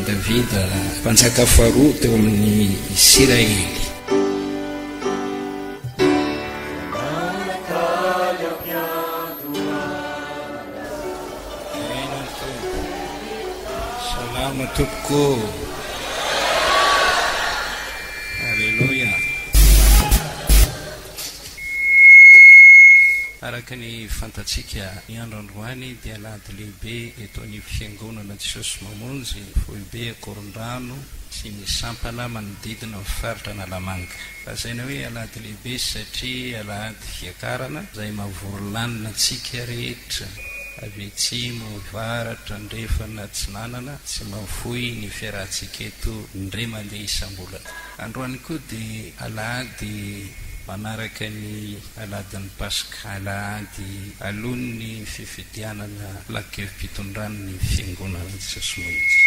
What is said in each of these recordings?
tantaran'i Davida, mpanjaka faharoa teo amin'ny Isiraely. Deraina ny Tompo. Salama tompoko ô. Aleloia. Araka ny fantatsika, ny andro androany dia alahady lehibe eto anivon'ny Fiangonana Jesosy Mamonjy, foibe Ankorondrano sy ny sampana manodidina ny faritra Analamanga. Lazaina hoe alahady lehibe satria alahady fiakarana izay mahavory lanona antsika rehetra avy atsimo, avaratra, andrefana, atsinanana, tsy mahafoy ny fiarahantsika eto indray mandeha isam-bolana. Androany koa dia alahady manaraka ny alahadin'ny Paska, alahady alohan'ny fifidianana filan-kevi-pitondran'ny Fiangonana Jesosy Monjy.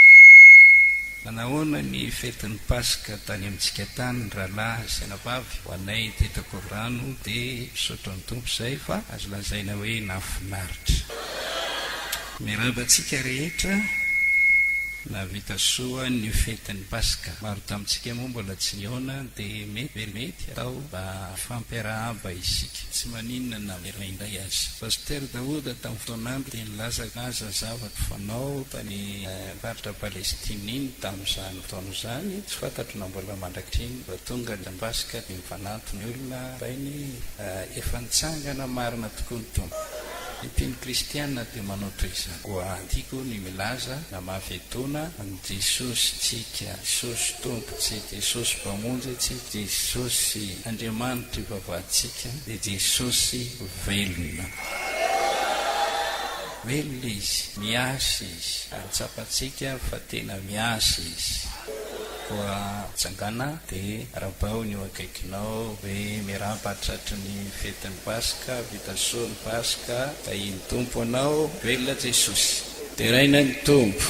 Nanahoana ny fetin'ny Paska tany amintsika tany rahalahy sy anabavy? Ho anay teto Ankorondrano dia misaotra ny Tompo izay fa azo lazaina hoe nahafinaritra. Miarahaba antsika rehetra nahavita soa ny fetin'ny Paska. Maro tamintsika moa mbola tsy nihaona dia mety mety atao mba hifampiarahaba isika. Tsy maninona na mihaona indray aza. Pasitera Daoda tamin'ny fotoan'andro dia nilaza aza zavatra fanao tany faritra Palestine iny tamin'izany fotoana izany. Tsy fantatro na mbola mandrak'iny fa tonga ny Paska dia mifanato ny olona rainy efa nitsangana marina tokoa ny Tompo. Ny mpino kristiana dia manao toy izany. Koa tiako ny milaza na mafy etoana an'i Jesosy tsika, Jesosy Tompo tsika, Jesosy Mpamonjy tsika, Jesosy Andriamanitra ivavahantsika, dia Jesosy velona. Velona Izy, miasa Izy, ary tsapantsika fa tena miasa Izy. Koa tsangana dia arahabao ny eo akaikinao hoe miarahaba tratry ny fetin'ny Paska, vita soa ny Paska, tahian'ny Tompo anao, velona Jesosy. Deraina ny Tompo.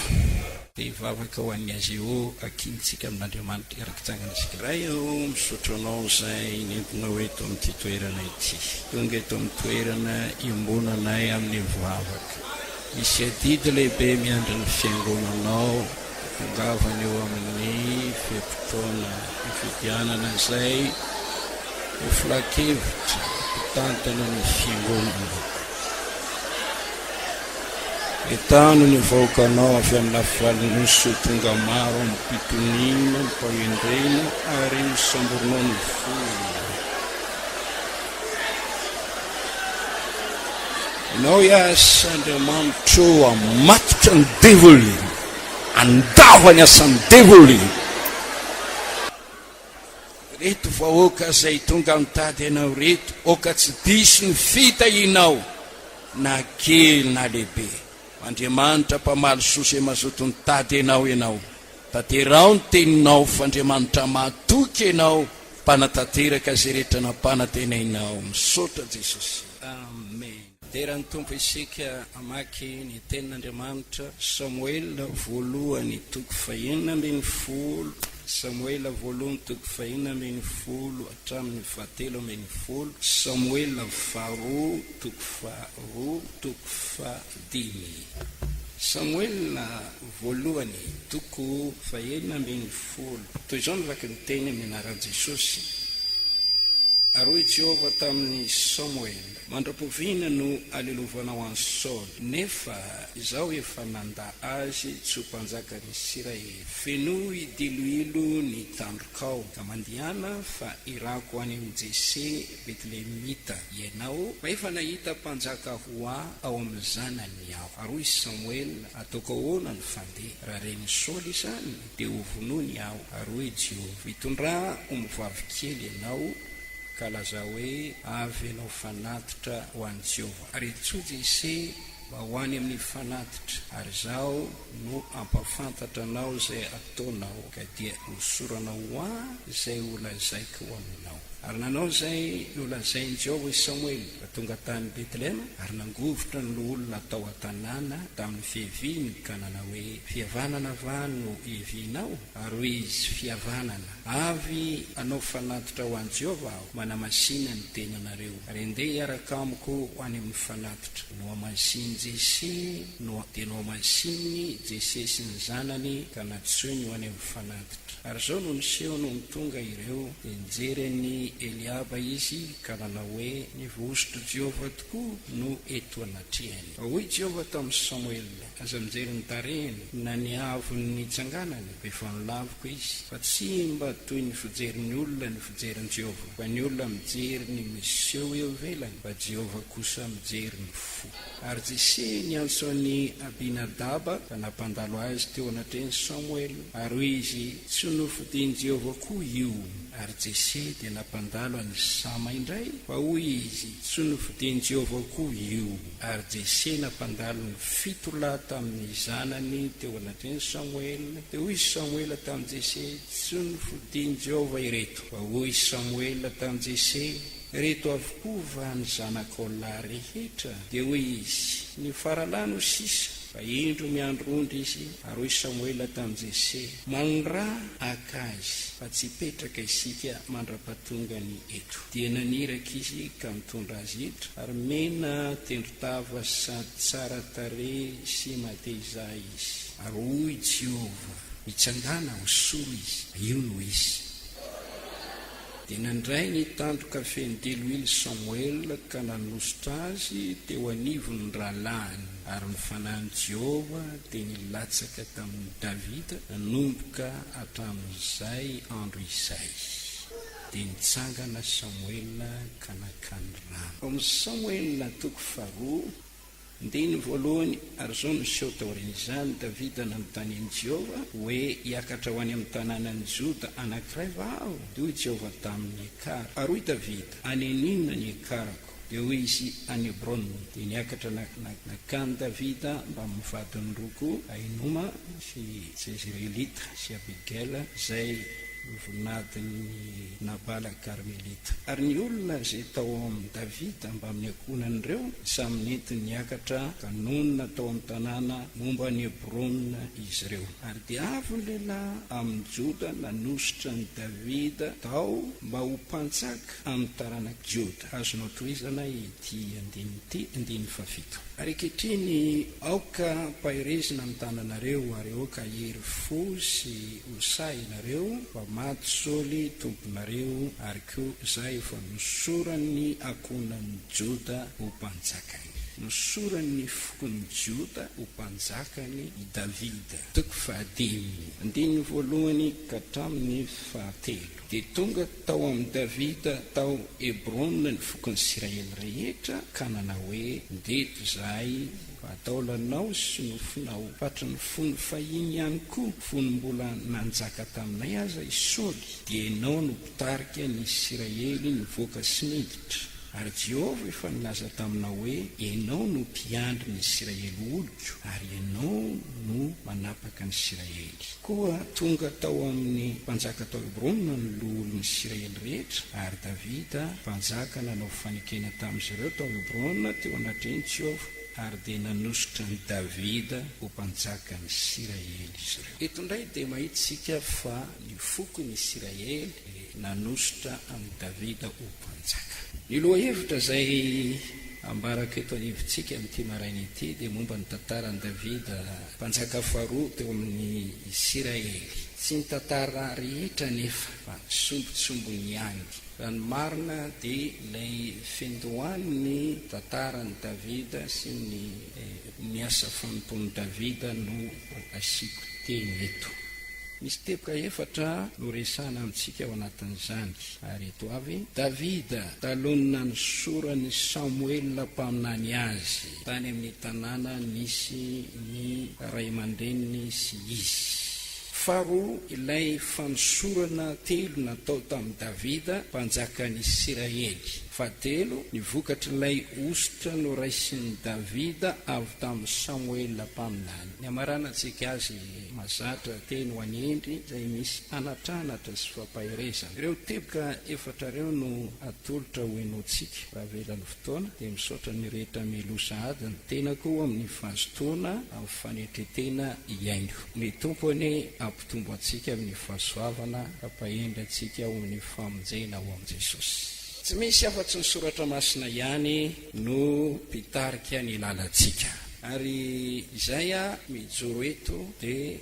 Dia hivavaka ho an'ny AGO akintsika amin'Andriamanitra hiara-kitsangana isika. Ray ô, misaotra Anao izay nentinao eto amin'ity toerana ity. Tonga eto amin'ny toerana iombonanay amin'ny vavaka. Misy adidy lehibe miandry ny Fiangonanao. Tongavana eo amin'ny fe-potoana fifidianana izay ho filankevitra mpitantana ny Fiangonana. Entano ny vahoakanao avy amin'ny lafivalon'ny Nosy ho tonga maro amim-pitoniana, amim-pahendrena ary hosamborinao ny vola. Ianao hiasa Andriamanitro hamatotra ny devoly, handava ny asan'ny devoly. Reto vahoaka izay tonga mitady anao reto, aoka tsy diso ny fitahianao na kely na lehibe. Andriamanitra mpamaly soa izay mazoto mitady anao ianao. Tanteraho ny teninao fa Andriamanitra mahatoky ianao mpanatanteraka izay rehetra nampanantenainao. Misaotra Jesosy. Amen. Dera ny Tompo isika hamaky ny tenin'Andriamanitra Samoela voalohany toko fahenina 16 Samoela voalohany toko fahenina 16 hatramin'ny fahatelo 16 Samoela faharoa toko faharoa toko fahadimy Samoela voalohany toko fahenina 16 Toy izao no vaky ny teny amin'ny anaran'i Jesosy. Ary hoy Jehovah tamin'i Samoela, Mandra-poviana no alelovanao an'i Saoly, nefa izaho efa nandà azy tsy ho mpanjakan'ny Isiraely? Fenoy diloilo ny tandrokao, ka mandehana, fa irako any amin'i Jese Betlehemita ianao, fa efa nahita mpanjaka ho ahy ao amin'ny zanany aho. Ary hoy i Samoela, Ataoko ahoana no fandeha? Raha ren'i Saoly izany, dia hovonoiny aho. Ary hoy i Jehovah, Mitondrà ombivavy kely ianao, Ka lazao hoe, Avy hanao fanatitra ho an'i Jehovah. Ary antsoy Jese mba ho any amin'ny fanatitra, ary izaho no hampahafantatra anao izay hataonao, ka dia hosoranao ho ahy izay holazaiko aminao. Ary nanao izay nolazain'i Jehovah i Samoela, ka tonga tany Betlehema, ary nangovitra ny loholona tao an-tanàna tamin'ny fiheviany ka nanao hoe, Fihavanana va no ihevianao? Ary hoy izy, Fihavanana. Avy hanao fanatitra ho an'i Jehovah aho, manamasìna ny tenanareo, ary andeha hiaraka amiko ho any amin'ny fanatitra. Nohamasinin'i Jese no dia nohamasininy Jese sy ny zanany ka nantsoiny ho any amin'ny fanatitra. Ary izao no niseho nony tonga ireo, dia nijery an'i Eliaba izy ka nanao hoe, Ny voahosotr'i Jehovah tokoa no eto anatrehany. Fa hoy Jehovah tamin'i Samoela, Aza mijery ny tarehiny, na ny haavon'ny nitsanganany, fa efa nolaviko izy. Fa tsy mba toy ny fijerin'ny olona ny fijerin'i Jehovah, fa ny olona mijery ny miseho eo ivelany, fa Jehovah kosa mijery ny fo. Ary Jese niantso an'i Abinadaba ka nampandalo azy teo anatrehan'i Samoela. Ary hoy izy, Tsy nofidin'i Jehovah koa io. Ary Jese dia nampandalo an'i Sama indray, fa hoy izy, Tsy nofidin'i Jehovah koa io. Ary Jese nampandalo ny fito lahy tamin'ny zanany teo anatrehan'i Samoela. Dia hoy Samoela tamin'i Jese, Tsy nofidin'i Jehovah ireto. Fa hoy Samoela tamin'i Jese, Ireto avokoa va ny zanakao lahy rehetra? Dia hoy izy, Ny faralahy no sisa, fa indro miandry ondry izy. Ary hoy Samoela tamin'i Jese, Manondraha haka azy, fa tsy hipetraka isika mandra-pahatongany eto. Dia naniraka izy ka nitondra azy hiditra, ary mena tendron-tava sady tsara tarehy sy mateza izy. Ary hoy Jehovah, Mitsangàna, hosory izy, io no izy. Dia nandray ny tandroka feno diloilo Samoela ka nanosotra azy teo anivon'ny rahalahiny, ary ny fanahin'i Jehovah dia nilatsaka tamin'i Davida nanomboka hatramin'izay andro izay. Dia nitsangana Samoela ka nankany Rama. Ao amin'ny Samoela toko faharoa. Andininy voalohany, Ary izao no niseho taorian'izany, Davida nanontany an'i Jehovah hoe, Hiakatra ho any amin'ny tanànan'i Joda anankiray va aho? Dia hoy Jehovah taminy, Miakara. Ary hoy Davida, Any aninona ny hiakarako? Dia hoy izy, Any Hebrona. Dia niakatra nankany Davida mbamin'ny vadiny roa koa, Ahinoma sy Jezirelita sy Abigaila, izay Novinadin'i Nabala Karmelita. Ary ny olona izay tao amin'i Davida mbamin'ny ankohonany ireo samy nentiny niakatra ka nonina tao amin'ny tanàna momba an'i Hebrona izy ireo. Ary dia avy ny lehilahy amin'i Joda nanosotra an'i Davida tao mba ho mpanjaka amin'ny taranak'i Joda. Azonao tohizana ity andininy ity, andininy fahafito. Ary ankehitriny aoka ampaherezina ny tananareo, ary aoka hahery fo sy ho sahy ianareo, fa maty Saoly tomponareo, ary koa izaho efa nosoran'ny ankohonan'i Joda ho mpanjakany. Nosoran'ny fokon'i Joda ho mpanjakany i Davida. Toko fahadimy, andininy voalohany ka hatramin'ny fahatelo. Dia tonga tao amin'i Davida tao Hebrona ny fokon'i Isiraely rehetra ka nanao hoe, Ndeto izahay fa taolanao sy nofonao, fatry ny fony fahiny ihany koa, fony mbola nanjaka taminay aza i Saoly, dia ianao no mpitarika ny Isiraely nivoaka sy niditra. Ary Jehovah efa nilaza taminao hoe, Ianao no mpiandry ny Isiraely oloko, ary ianao no manapaka ny Isiraely. Koa tonga tao amin'ny mpanjaka tao Hebrona ny loholon'ny Isiraely rehetra, ary Davida mpanjaka nanao fanekena tamin'izy ireo tao Hebrona teo anatrehan'i Jehovah, ary dia nanosotra an'i Davida ho mpanjakan'ny Isiraely izy ireo. Eto indray dia mahita isika fa ny fokon'ny Isiraely nanosotra an'i Davida ho mpanjaka. Ny lohahevitra izay ambarako eto anivontsika amin'ity maraina ity dia momba ny tantaran'i Davida, mpanjaka faharoa teo amin'ny Isiraely. Tsy ny tantara rehetra anefa fa sombintsombiny ihany. Raha ny marina dia ilay fiandohan'ny tantaran'i Davida sy ny ny asa fanompoan'i Davida no asiako teny eto. Misy teboka efatra no resahana amintsika ao anatin'izany, ary eto avy, Davida, talohan'ny nanosoran'i Samoela mpaminany azy tany amin'ny tanàna nisy ny ray aman-dreniny sy izy. Faharoa, ilay fanosorana telo natao tamin'i Davida, mpanjakan'ny Isiraely. Fahatelo, ny vokatr'ilay hosotra noraisin'i Davida avy tamin'i Samoela mpaminany. Ny hamaranantsika azy mazatra teny ho an'i Hendry izay misy anatranatra sy fampaherezana. Ireo teboka efatra ireo no atolotra ho henointsika raha avela ny fotoana. Dia misaotra ny rehetra mialoha sahady ny tenako amin'ny fahazotoana amin'ny fanetren-tena hihaino. Ny Tompo anie hampitombo antsika amin'ny fahasoavana, hampahendry antsika ho amin'ny famonjena ao amin'i Jesosy. Tsy misy afa-tsy ny Soratra Masina ihany no mpitarika ny lalantsika. Ary izay mijoro eto dia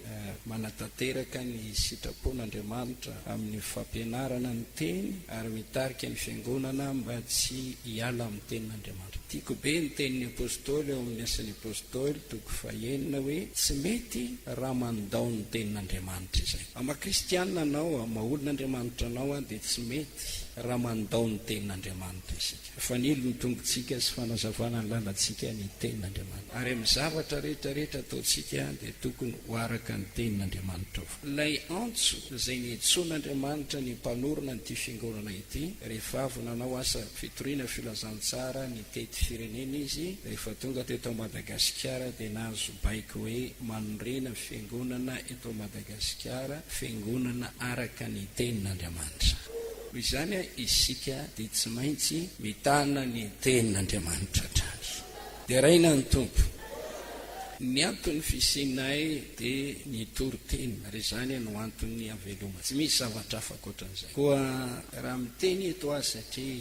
manatanteraka ny sitrapon'Andriamanitra amin'ny fampianarana ny Teny ary mitarika ny Fiangonana mba tsy hiala amin'ny Tenin'Andriamanitra. Tiako be ny tenin'ny Apostoly ao amin'ny Asan'ny Apostoly toko fahenina hoe tsy mety raha mandao ny Tenin'Andriamanitra izay. Amin'ny maha kristiana anao, amin'ny maha olon'Andriamanitra anao dia tsy mety raha mandao ny Tenin'Andriamanitra isika. Fanilo ny tongotsika sy fanazavana ny lalantsika ny Tenin'Andriamanitra. Ary amin'ny zavatra rehetra rehetra ataontsika dia tokony ho araka ny Tenin'Andriamanitra avokoa. Ilay antso izay niantsoan'Andriamanitra ny mpanorina an'ity Fiangonana ity, rehefa avy nanao asa fitoriana filazantsara nitety firenena izy, rehefa tonga teto Madagasikara dia nahazo baiko hoe manorena Fiangonana eto Madagasikara, Fiangonana araka ny Tenin'Andriamanitra. Noho izany isika dia tsy maintsy mitana ny Tenin'Andriamanitra hatrany. Deraina ny Tompo. Ny anton'ny fisianay dia ny hitory teny, ary izany no anton'ny havelomana. Tsy misy zavatra hafa ankoatran'izay. Koa raha miteny eto aho satria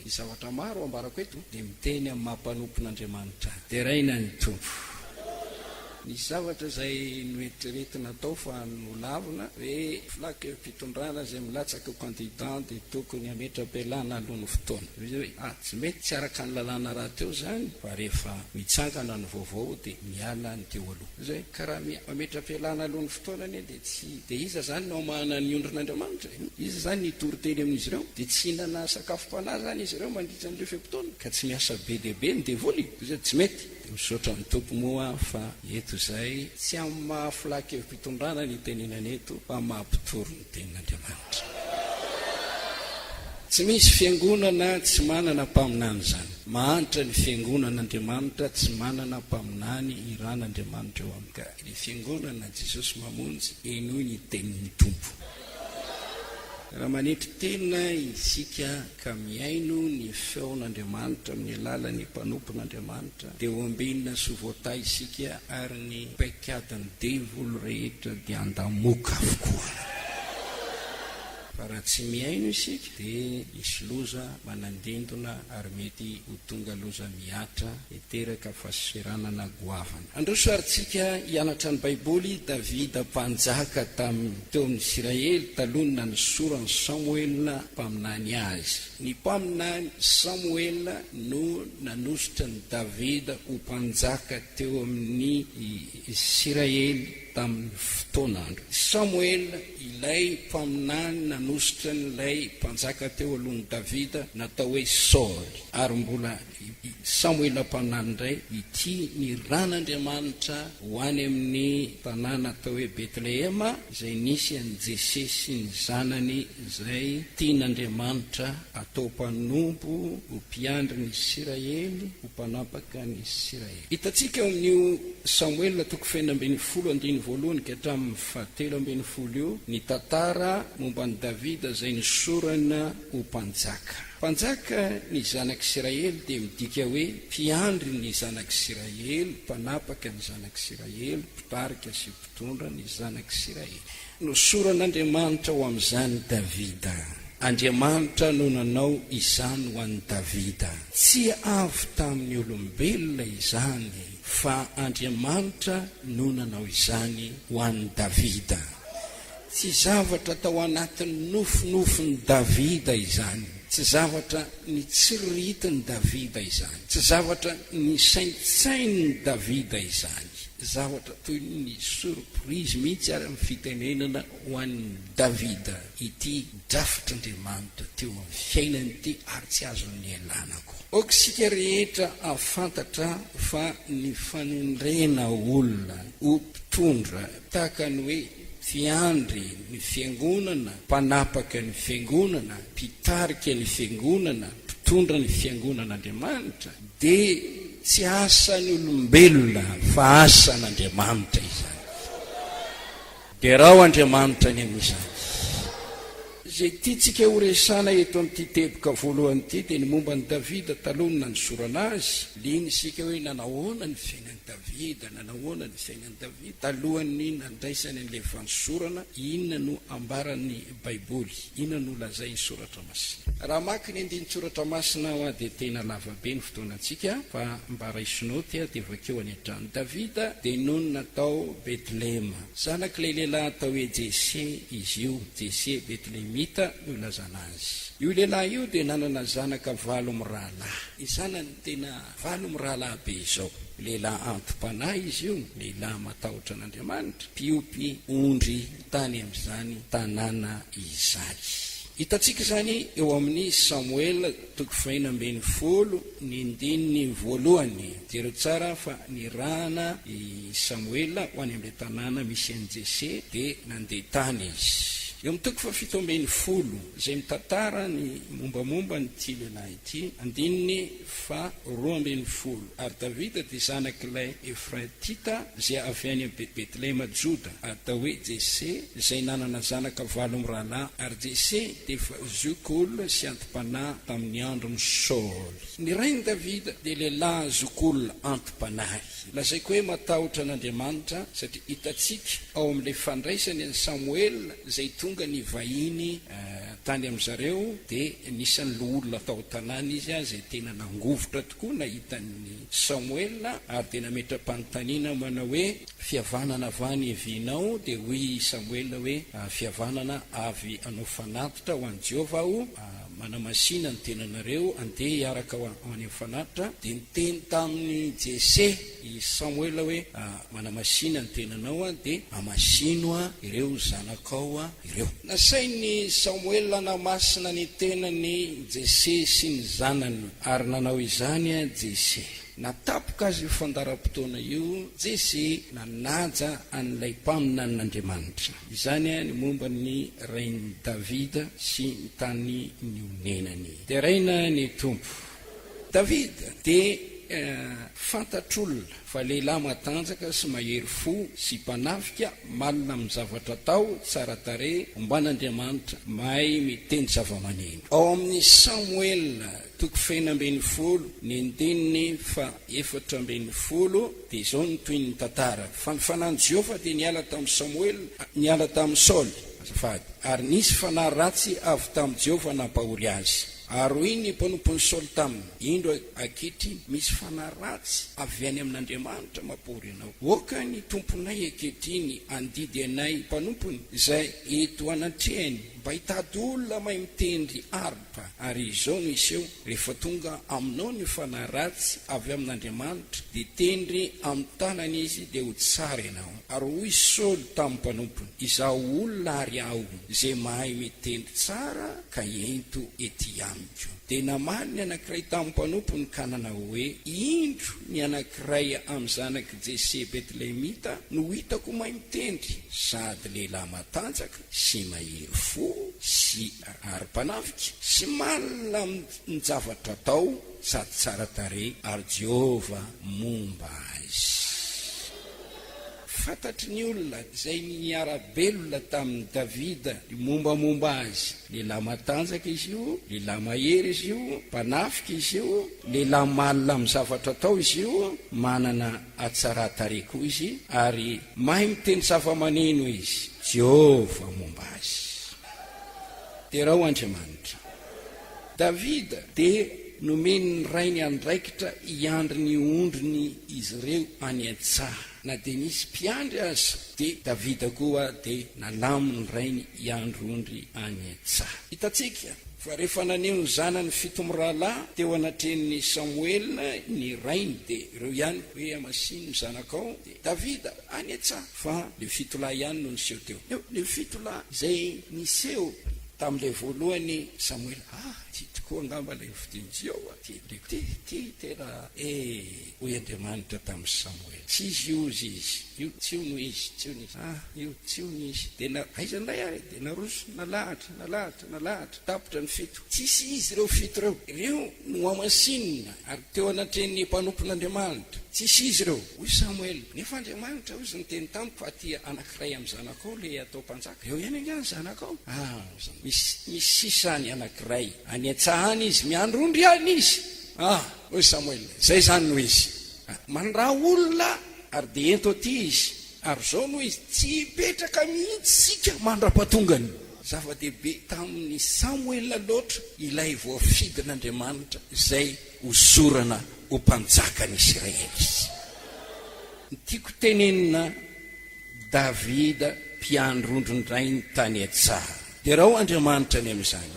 misy zavatra maro ambarako eto, dia miteny amin'ny maha mpanompon'Andriamanitra ahy. Deraina ny Tompo. Nisy zavatra izay noeritreretina atao fa nolavina hoe filankevim-pitondrana izay milatsaka ho candidat dia tokony hametra-pialana alohan'ny fotoana. Hoy izy hoe ah tsy mety, tsy araka ny lalàna rahateo izany fa rehefa mitsangana ny vaovao dia miala ny teo aloha. Hoy izy hoe ka raha mametra-pialana alohan'ny fotoana anie dia tsy dia iza izany no hamahana ny ondrin'Andriamanitra e? Iza izany ny hitory teny amin'izy ireo? Dia tsy hihinana sakafom-panahy izany izy ireo mandritra an'ireo fe-potoana? Ka tsy miasa be dia be ny devoly? Hoy izy hoe tsy mety. Dia misaotra ny Tompo moa fa eto izay tsy amin'ny maha filan-kevi-pitondrana ny itenenana eto fa maha mpitory ny tenin'Andriamanitra. Tsy misy fiangonana tsy manana mpaminany izany. Mahantra ny fiangonan'Andriamanitra tsy manana mpaminany iran'Andriamanitra eo aminy. Ka ry fiangonana Jesosy Mamonjy henoy ny tenin'ny Tompo. Raha manetry tena isika ka mihaino ny feon'Andriamanitra amin'ny alalan'ny mpanompon'Andriamanitra, dia ho ambinina sy ho voatahy isika ary ny paikadin'ny devoly rehetra dia handamoka avokoa. Fa raha tsy mihaino isika dia hisy loza manandindona ary mety ho tonga loza mihatra hiteraka fahasahiranana goavana. Androso ary tsika hianatra ny Baiboly, Davida mpanjaka tamin'ny teo amin'ny Isiraely taloha ny nanosoran'i Samoela mpaminany azy. Ny mpaminany Samoela no nanosotra an'i Davida ho mpanjaka teo amin'ny Isiraely tamin'ny fotoan'andro. Samoela, ilay mpaminany nanosotra an'ilay mpanjaka teo alohan'i Davida natao hoe Saoly, ary mbola I Samoela mpaminany indray ity niran'Andriamanitra ho any amin'ny tanàna atao hoe Betlehema, izay nisy an'i Jese sy ny zanany izay tian'Andriamanitra hatao mpanompo ho mpiandry ny Isiraely, ho mpanapaka ny Isiraely. Hitantsika ao amin'io Samoela toko fahenina 16 andininy voalohany ka hatramin'ny fahatelo 12 io ny tantara momba an'i Davida izay nosorana ho mpanjaka. Mpanjaka ny zanak'Isiraely dia midika hoe mpiandry ny zanak'Isiraely, mpanapaka ny zanak'Isiraely, mpitarika sy mpitondra ny zanak'Isiraely. Nosoran'Andriamanitra ho amin'izany Davida. Andriamanitra no nanao izany ho an'i Davida. Tsy avy tamin'ny olombelona izany fa Andriamanitra no nanao izany ho an'i Davida. Tsy zavatra tao anatin'ny nofinofin'i Davida izany. Tsy zavatra nitsiriritin'i Davida izany. Tsy zavatra nisaintsainin'i Davida izany. Zavatra toy ny surprise mihitsy ary amin'ny fitenenana ho an'i Davida ity drafitr'Andriamanitra teo amin'ny fiainany ity ary tsy azony nialana koa. Aoka isika rehetra hahafantatra fa ny fanendrena olona ho mpitondra tahaka ny hoe. Mpiandry ny Fiangonana, Mpanapaka ny Fiangonana, Mpitarika ny Fiangonana, Mpitondra ny Fiangonan'Andriamanitra, dia tsy asan'ny olombelona fa asan'Andriamanitra izany. Derao Andriamanitra ny amin'izany. Izay tiantsika horesahana eto amin'ity teboka voalohany ity dia ny momba an'i Davida taloha ny nanosorana azy. Liana isika hoe nanahoana ny fiainan'i Davida, nanahoana ny fiainan'i Davida talohan'ny nandraisany an'ilay fanosorana, inona no ambaran'ny Baiboly, inona no lazain'ny Soratra Masina. Raha hamaky ny andinin-tsoratra masina aho dia tena lava be ny fotoanantsika fa mba raiso naoty dia vakio any an-trano. Davida dia nonina tao Betlehema. Zanak'ilay lehilahy atao hoe Jese izy io, Jese Betlehemita no ilazana azy. Io lehilahy io dia nanana zanaka valo mirahalahy. Ny zanany tena valo mirahalahy be izao. Lehilahy anti-panahy izy io, lehilahy matahotra an'Andriamanitra, mpiompy ondry tany amin'izany tanàna izany. Hitantsika izany eo amin'ny Samoela toko fahenina ambin'ny folo ny andininy voalohany. Jereo tsara fa nirahana i Samoela ho any amin'ilay tanàna misy an'i Jese, dia nandeha tany izy. Eo amin'ny toko fahafito ambin'ny folo, izay mitantara ny mombamomba an'ity lehilahy ity, andininy faha roa ambin'ny folo, Ary Davida dia zanak'ilay Efraitita izay avy any Betlehema Joda, atao hoe Jese, izay nanana zanaka valo mirahalahy, ary Jese dia efa zokiolona sy anti-panahy tamin'ny andron'i Saoly. Ny rain'i Davida dia lehilahy zokiolona anti-panahy. Lazaiko hoe matahotra an'Andriamanitra, satria hitantsika ao amin'ilay fandraisany an'i Samoela izay tonga nivahiny tany amin-dry zareo, dia anisan'ny loholona tao an-tanàna izy izay tena nangovitra tokoa nahita an'i Samoela, ary dia nametra-panontaniana manao hoe, Fihavanana va ny hevinao? Dia hoy i Samoela hoe, Fihavanana, avy hanao fanatitra ho an'i Jehovah aho, manamasina ny tenanareo, andeha hiaraka ho any amin'ny fanatitra. Dia niteny tamin'i Jese i Samoela hoe, Manamasina ny tenanao, dia hamasino ireo zanakao ireo. Nasain'i Samoela hanamasina ny tenany Jese sy ny zanany, ary nanao izany Jese. Natapoka azy io fandaharam-potoana io Jese nanaja an'ilay mpaminanin'Andriamanitra. Izany ny momba ny rain'i Davida sy ny tany nionenany. Deraina ny Tompo. Davida dia fantatr'olona fa lehilahy matanjaka sy mahery fo sy mpanafika, malina amin'ny zavatra atao, tsara tarehy, omban'Andriamanitra, mahay mitendry zavamaneno. Ao amin'ny Samoela toko fahenina ambin'ny folo, ny andininy faha-14, dia izao no tohin'ny tantara, Fa ny fanahin'i Jehovah dia niala tamin'i Samoela, niala tamin'i Saoly, azafady, ary nisy fanahy ratsy avy tamin'i Jehovah nampahory azy. Ary hoy ny mpanompon'i Saoly taminy, Indro ankehitriny, misy fanahy ratsy avy any amin'Andriamanitra mampahory anao. Aoka ny tomponay ankehitriny handidy anay mpanompony izay eto anatrehany, mba hitady olona mahay mitendry harpa. Ary izao no hiseho, rehefa tonga aminao ny fanahy ratsy avy amin'Andriamanitra, dia tendry amin'ny tanany izy, dia ho tsara ianao. Ary hoy Saoly tamin'ny mpanompony, Izaho olona àry aho, izay mahay mitendry tsara, ka ento etỳ amiko. Dia namaly ny anankiray tamin'ny mpanompony ka nanao hoe, Indro ny anankiray amin'ny zanak'i Jese Betlehemita no hitako mahay mitendry, sady lehilahy matanjaka sy mahery fo sy ary mpanafika, sy malina amin'ny zavatra atao sady tsara tarehy, ary Jehovah momba azy. Fantatry ny olona izay niara-belona tamin'i Davida ny mombamomba azy. Lehilahy matanjaka izy io, lehilahy mahery izy io, mpanafika izy io, lehilahy malina amin'ny zavatra atao izy io, manana hatsaran-tarehy koa izy, ary mahay miteny zavamaneno izy. Jehovah momba azy. Derao Andriamanitra. Davida dia nomen'ny rainy andraikitra hiandry ny ondriny izy ireo any an-tsaha. Na dia nisy mpiandry aza, dia Davida koa dia nalamin'ny rainy hiandry ondry any an-tsaha. Hitantsika fa rehefa naneho ny zanany fito mirahalahy teo anatrehan'i Samoela ny rainy, dia ireo ihany hoe hamasino ny zanakao, dia Davida any an-tsaha, fa ireo fito lahy ihany no niseho teo. Ireo fito lahy izay niseho. Tamin'ilay voalohany Samoela, Ah, ity tokoa angamba ilay nofidin'i Jehovah, ity, ity, ity tena, eh! Hoy Andriamanitra tamin'i Samoela, Tsy izy io, hozy izy, io, tsy io no izy, tsy io no izy, ah, io, tsy io no izy. Dia na, aiza indray ary e? Dia naroso, nalahatra, nalahatra, nalahatra, tapitra ny fito. Tsisy izy ireo fito ireo. Ireo nohamasinina ary teo anatrehan'ny mpanompon'Andriamanitra. Tsisy izy ireo. Hoy Samoela, Nefa Andriamanitra, hozy, niteny tamiko fa aty anankiray amin'ny zanakao ilay hatao mpanjaka. Eo ihany angaha ny zanakao? Ah, misy, misy sisa any anankiray. Any an-tsaha any izy, miandry ondry any izy. Ah, hoy Samoela, izay izany no izy. Mandraha olona ary dia ento aty izy. Ary izao no izy, tsy hipetraka mihitsy isika mandra-pahatongany. Zava-dehibe tamin'i Samoela loatra ilay voafidin'Andriamanitra izay hosorana ho mpanjakan'i Isiraely. Ny tiako tenenina, Davida mpiandry ondrin-drainy tany an-tsaha. Derao Andriamanitra ny amin'izany.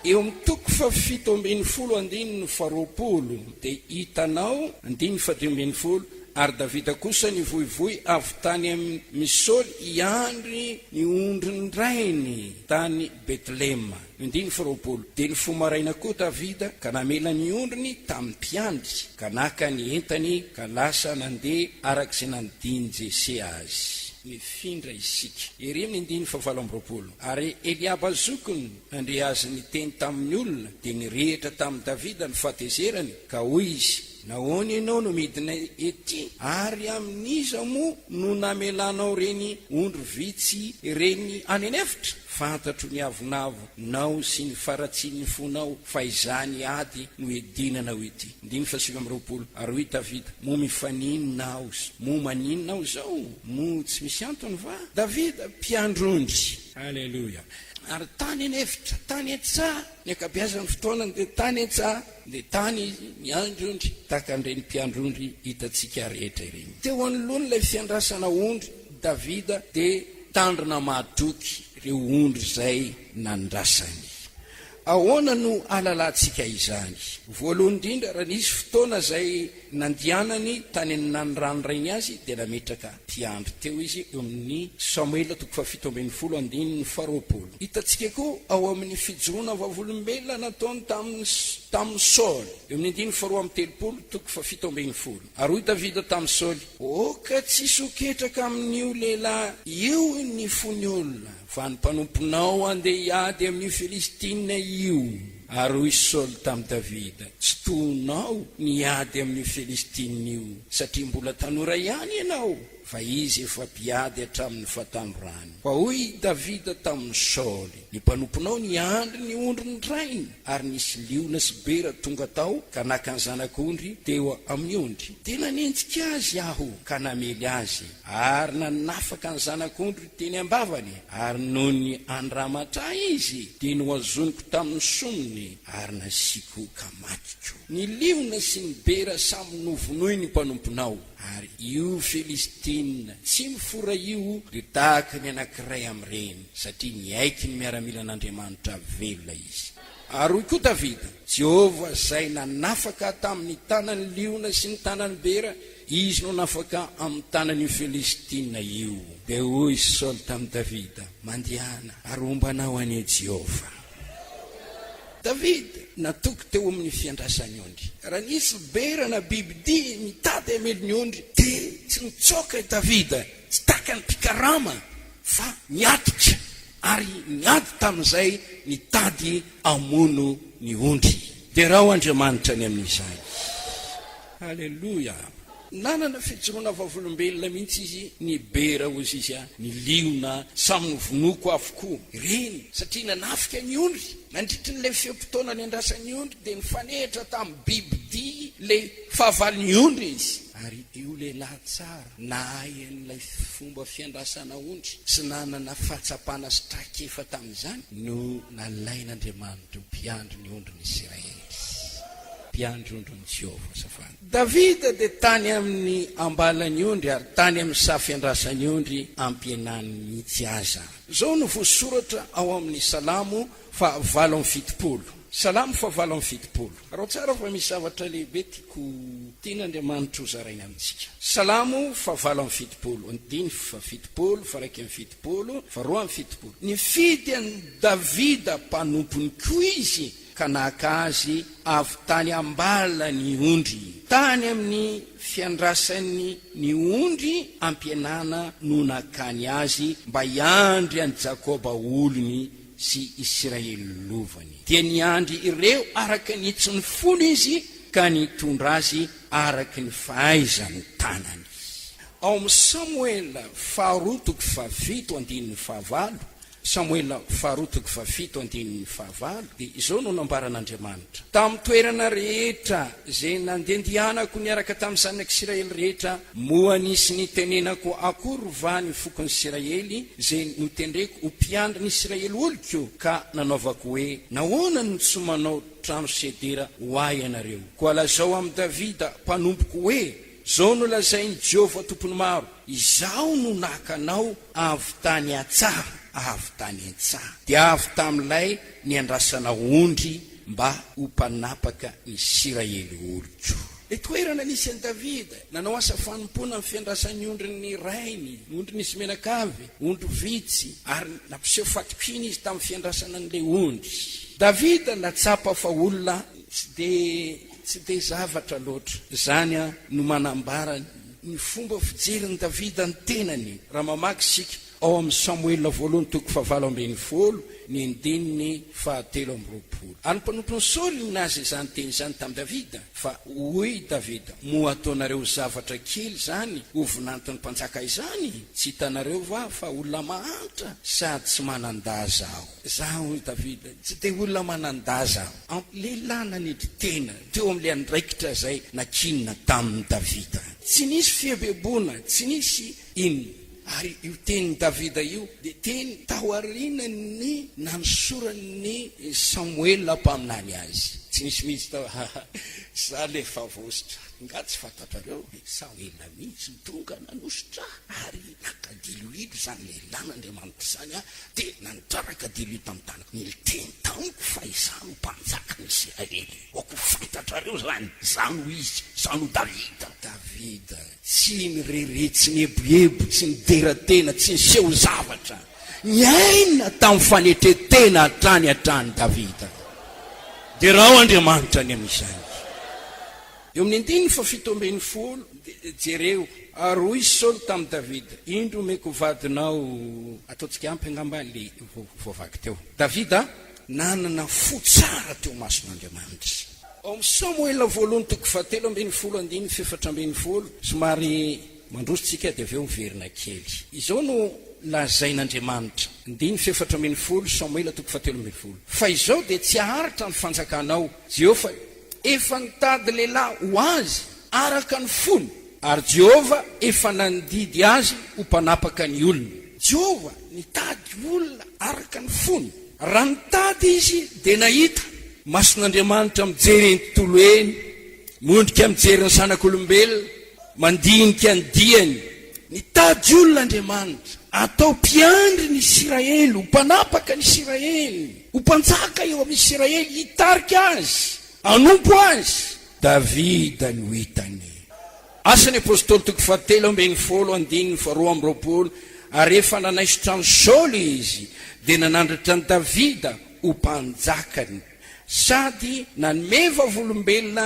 Eo amin'ny toko fahafito ambin'ny folo andininy faharoapolo dia hitanao, andininy fahadimy ambin'ny folo, Ary Davida kosa nivoivoy avy tany amin'i Saoly hiandry ny ondrin-drainy tany Betlehema. Andininy faharoapolo, Dia nifoha maraina koa Davida ka namela ny ondriny tamin'ny mpiandry, ka naka ny entany ka lasa nandeha araka izay nandidian'i Jese azy. Mifindra isika. Ery amin'ny andininy fahavalo amby roapolo, Ary Eliaba zokiny nandre azy niteny tamin'ny olona, dia nirehitra tamin'i Davida ny fahatezerany, ka hoy izy, Nahoana ianao no midina ety? Ary amin'iza moa no namelanao ireny ondry vitsy ireny any an'efitra? Fantatro ny avonavonao sy ny faharatsian'ny fonao, fa izany ady no iadinanao ity. Andininy fahasivy amby roapolo. Ary hoy Davida, Moa mifaninona aho? Moa maninona aho izao? Moa tsy misy antony va? Davida, mpiandry ondry. Aleloia! Ary tany an'efitra, tany an-tsaha, ny ankabeazan'ny fotoanany dia tany an-tsaha. Dia tany izy niandry ondry, tahaka an'ireny mpiandry ondry hitantsika rehetra ireny. Teo anoloan'ilay fiandrasana ondry, Davida dia tandrina mahatoky ireo ondry izay nandrasany. Ahoana no ahalalantsika izany? Voalohany indrindra, raha nisy fotoana izay nandehanany tany amin'ny nanirany rainy azy, dia nametraka mpiandry teo izy, eo amin'ny Samoela toko fahafito ambin'ny folo andininy faharoapolo. Hitantsika koa ao amin'ny fijoroana vavolombelona nataony tamin'i tamin'i Saoly, eo amin'ny andininy faharoa amby telopolo toko fahafito ambin'ny folo. Ary hoy Davida tamin'i Saoly, Aoka tsy hisoketraka amin'io lehilahy io ny fon'ny olona, fa ny mpanomponao handeha hiady amin'io Filistina io. Ary hoy Saoly tamin'i Davida, Tsy tonao ny hiady amin'io Filistina io, satria mbola tanora ihany ianao, fa izy efa mpiady hatramin'ny fahatanorany. Fa hoy i Davida tamin'i Saoly, Ny mpanomponao niandry ny ondrin-drainy, ary nisy liona sy bera tonga tao ka naka ny zanak'ondry teo amin'ny ondry. Dia nanenjika azy aho ka namely azy, ary nanafaka ny zanak'ondry teny am-bavany, ary nony andramatra ahy izy, dia nohazoniko tamin'ny somony, ary nasiako ka matiko. Ny liona sy ny bera samy novonoin'ny mpanomponao. Ary io Filistina tsy mifora io dia tahaka ny anankiray amin'ireny, satria niaiky ny miaramilan'Andriamanitra velona izy. Ary hoy koa Davida, Jehovah izay nanafaka ahy tamin'ny tanan'ny liona sy ny tanan'ny bera, Izy no hanafaka amin'ny tanan'io Filistina io. Dia hoy Saoly tamin'i Davida, Mandehana, ary homba anao anie Jehovah. Davida natoky teo amin'ny fiandrasany ondry. Raha nisy bera na bibidia nitady hamely ny ondry, dia tsy nitsoaka i Davida, tsy tahaka ny mpikarama, fa niatrika ary niady tamin'izay nitady hamono ny ondry. Derao Andriamanitra ny amin'izany. Haleloia! Nanana fijoroana vavolombelona mihitsy izy, ny bera hozy izy, ny liona, samy novonoiko avokoa ireny, satria nanafika ny ondry. Nandritry ny ilay fe-potoana niandrasan'ny ondry dia nifanehitra tamin'ny bibidia ilay fahavalon'ny ondry izy. Ary io lehilahy tsara, nahay an'ilay fomba fiandrasana ondry sy nanana fahatsapana sy traikefa tamin'izany no nalain'Andriamanitra ho mpiandry ny ondrin'ny Isiraely. Mpiandry ondrin'i Jehovah, azafady. Davida dia tany amin'ny ambalan'ny ondry ary tany amin'ny saha fiandrasan'ny ondry ampihenany mihitsy aza. Izao no voasoratra ao amin'ny Salamo faha 78. Salamo fahavalo amby 70. Araho tsara fa misy zavatra lehibe tiako tian'Andriamanitra ho zaraina amintsika. Salamo fahavalo amby 70, andininy fahafitopolo, faha-71, faha-72. Nifidy an'i Davida mpanompony koa izy ka naka azy avy tany am-bala ny ondry. Tany amin'ny fiandrasany ny ondry ampihenana no nakany azy mba hiandry an'i Jakoba olony sy Isiraely lovany. Dia niandry ireo araka ny hitsin'ny fony izy ka nitondra azy araka ny fahaizan'ny tanany. Ao amin'ny Samoela faharoa toko fahafito andininy fahavalo, Samoela faharoa toko fahafito andininy fahavalo, dia izao no nambaran'Andriamanitra, Tamin'ny toerana rehetra izay nandehandehanako niaraka tamin'ny zanak'Isiraely rehetra, moa nisy nitenenako akory va ny fokon'i Isiraely izay notendreko ho mpiandry ny Isiraely oloko, ka nanaovako hoe, Nahoana no tsy manao trano sedera ho ahy ianareo? Koa lazao amin'i Davida mpanompoko hoe, Izao no lazain'i Jehovah Tompon'ny maro, Izaho no naka anao avy tany an-tsaha, avy tany an-tsaha, dia avy tamin'ilay niandrasana ondry mba ho mpanapaka ny Isiraely oloko. Ilay toerana nisy an'i Davida, nanao asa fanompoana amin'ny fiandrasan'ny ondrin'ny rainy, ondry nisy menakavy, ondry vitsy, ary nampiseho fatokiana izy tamin'ny fiandrasana an'ilay ondry. Davida nahatsapa fa olona tsy dia tsy dia zavatra loatra. Izany no manambara ny fomba fijerin'i Davida ny tenany. Raha mamaky isika ao amin'ny Samoela voalohany toko fahavalo ambin'ny folo ny andininy fahatelo amby roapolo. Ary ny mpanompon'i Saoly nilaza izany teny izany tamin'i Davida, fa hoy Davida, Moa ataonareo zavatra kely izany ho vinanton'ny mpanjaka izany? Tsy hitanareo va fa olona mahantra sady tsy manan-daza aho? Izaho, hoy Davida, tsy dia olona manan-daza aho. Lehilahy nanetry tena teo amin'ilay andraikitra izay nankinina tamin'i Davida. Tsy nisy fieboeboana, tsy nisy inona. Ary io tenin'i Davida io dia teny taorian'ny nanosoran'i Samoela mpaminany azy. Tsy nisy mihitsy tao, Izaho ilay efa voahosotra. Angaha tsy fantatrareo? Samoela mihitsy no tonga nanosotra ahy, ary naka diloilo izany lehilahin'Andriamanitra izany aho, dia nandraraka diloilo tamin'ny tanako. Niteny tamiko fa izaho no mpanjakan'ny Isiraely. Aoka ho fantatrareo izany, izaho no izy, izaho no Davida. Davida tsy nirehareha, tsy nieboebo, tsy nidera tena, tsy niseho zavatra. Niaina tamin'ny fanetren-tena hatrany hatrany Davida. Derao Andriamanitra ny amin'izany. Eo amin'ny andininy fahafito ambin'ny folo, dia jereo. Ary hoy Saoly tamin'i Davida, Indro omeko ho vadinao. Ataontsika ampy angamba ilay voavaky teo. Davida nanana fo tsara teo imason'Andriamanitra. Ao amin'ny Samoela voalohany toko fahatelo ambin'ny folo andininy fahefatra ambin'ny folo, somary mandroso tsika dia avy eo miverina kely. Izao no lazain'Andriamanitra, andininy fahefatra ambin'ny folo, Samoela toko fahatelo ambin'ny folo, Fa izao dia tsy haharitra ny fanjakanao, Jehovah efa nitady lehilahy ho azy araka ny fony, ary Jehovah efa nandidy azy ho mpanapaka ny olony. Jehovah nitady olona araka ny fony. Raha nitady izy dia nahita. Mason'Andriamanitra mijery eny tontolo eny, mondrika mijery ny zanak'olombelona, mandinika ny diany. Nitady olona Andriamanitra, atao mpiandry ny Isiraely, ho mpanapaka ny Isiraely, ho mpanjaka eo amin'ny Isiraely, hitarika azy, hanompo azy. Davida no hitany. Asan'ny Apostoly toko fahatelo ambin'ny folo andininy faharoa amby roapolo, Ary rehefa nanaisotra an'i Saoly izy, dia nanandratra an'i Davida ho mpanjakany, sady nanome vavolombelona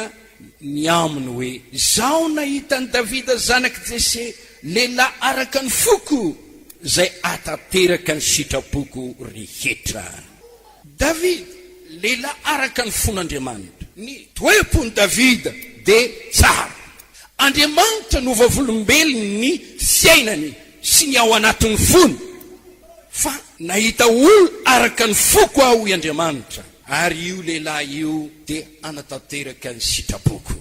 ny aminy hoe, Izaho nahita an'i Davida zanak'i Jese, lehilahy araka ny foko, izay hahatanteraka ny sitrapoko rehetra. Davida, lehilahy araka ny fon'Andriamanitra. Ny toe-pon'i Davida dia tsara. Andriamanitra no vavolombelon'ny fiainany sy ny ao anatin'ny fony. Fa nahita olona araka ny foko aho, hoy Andriamanitra, ary io lehilahy io dia hanatanteraka ny sitrapoko.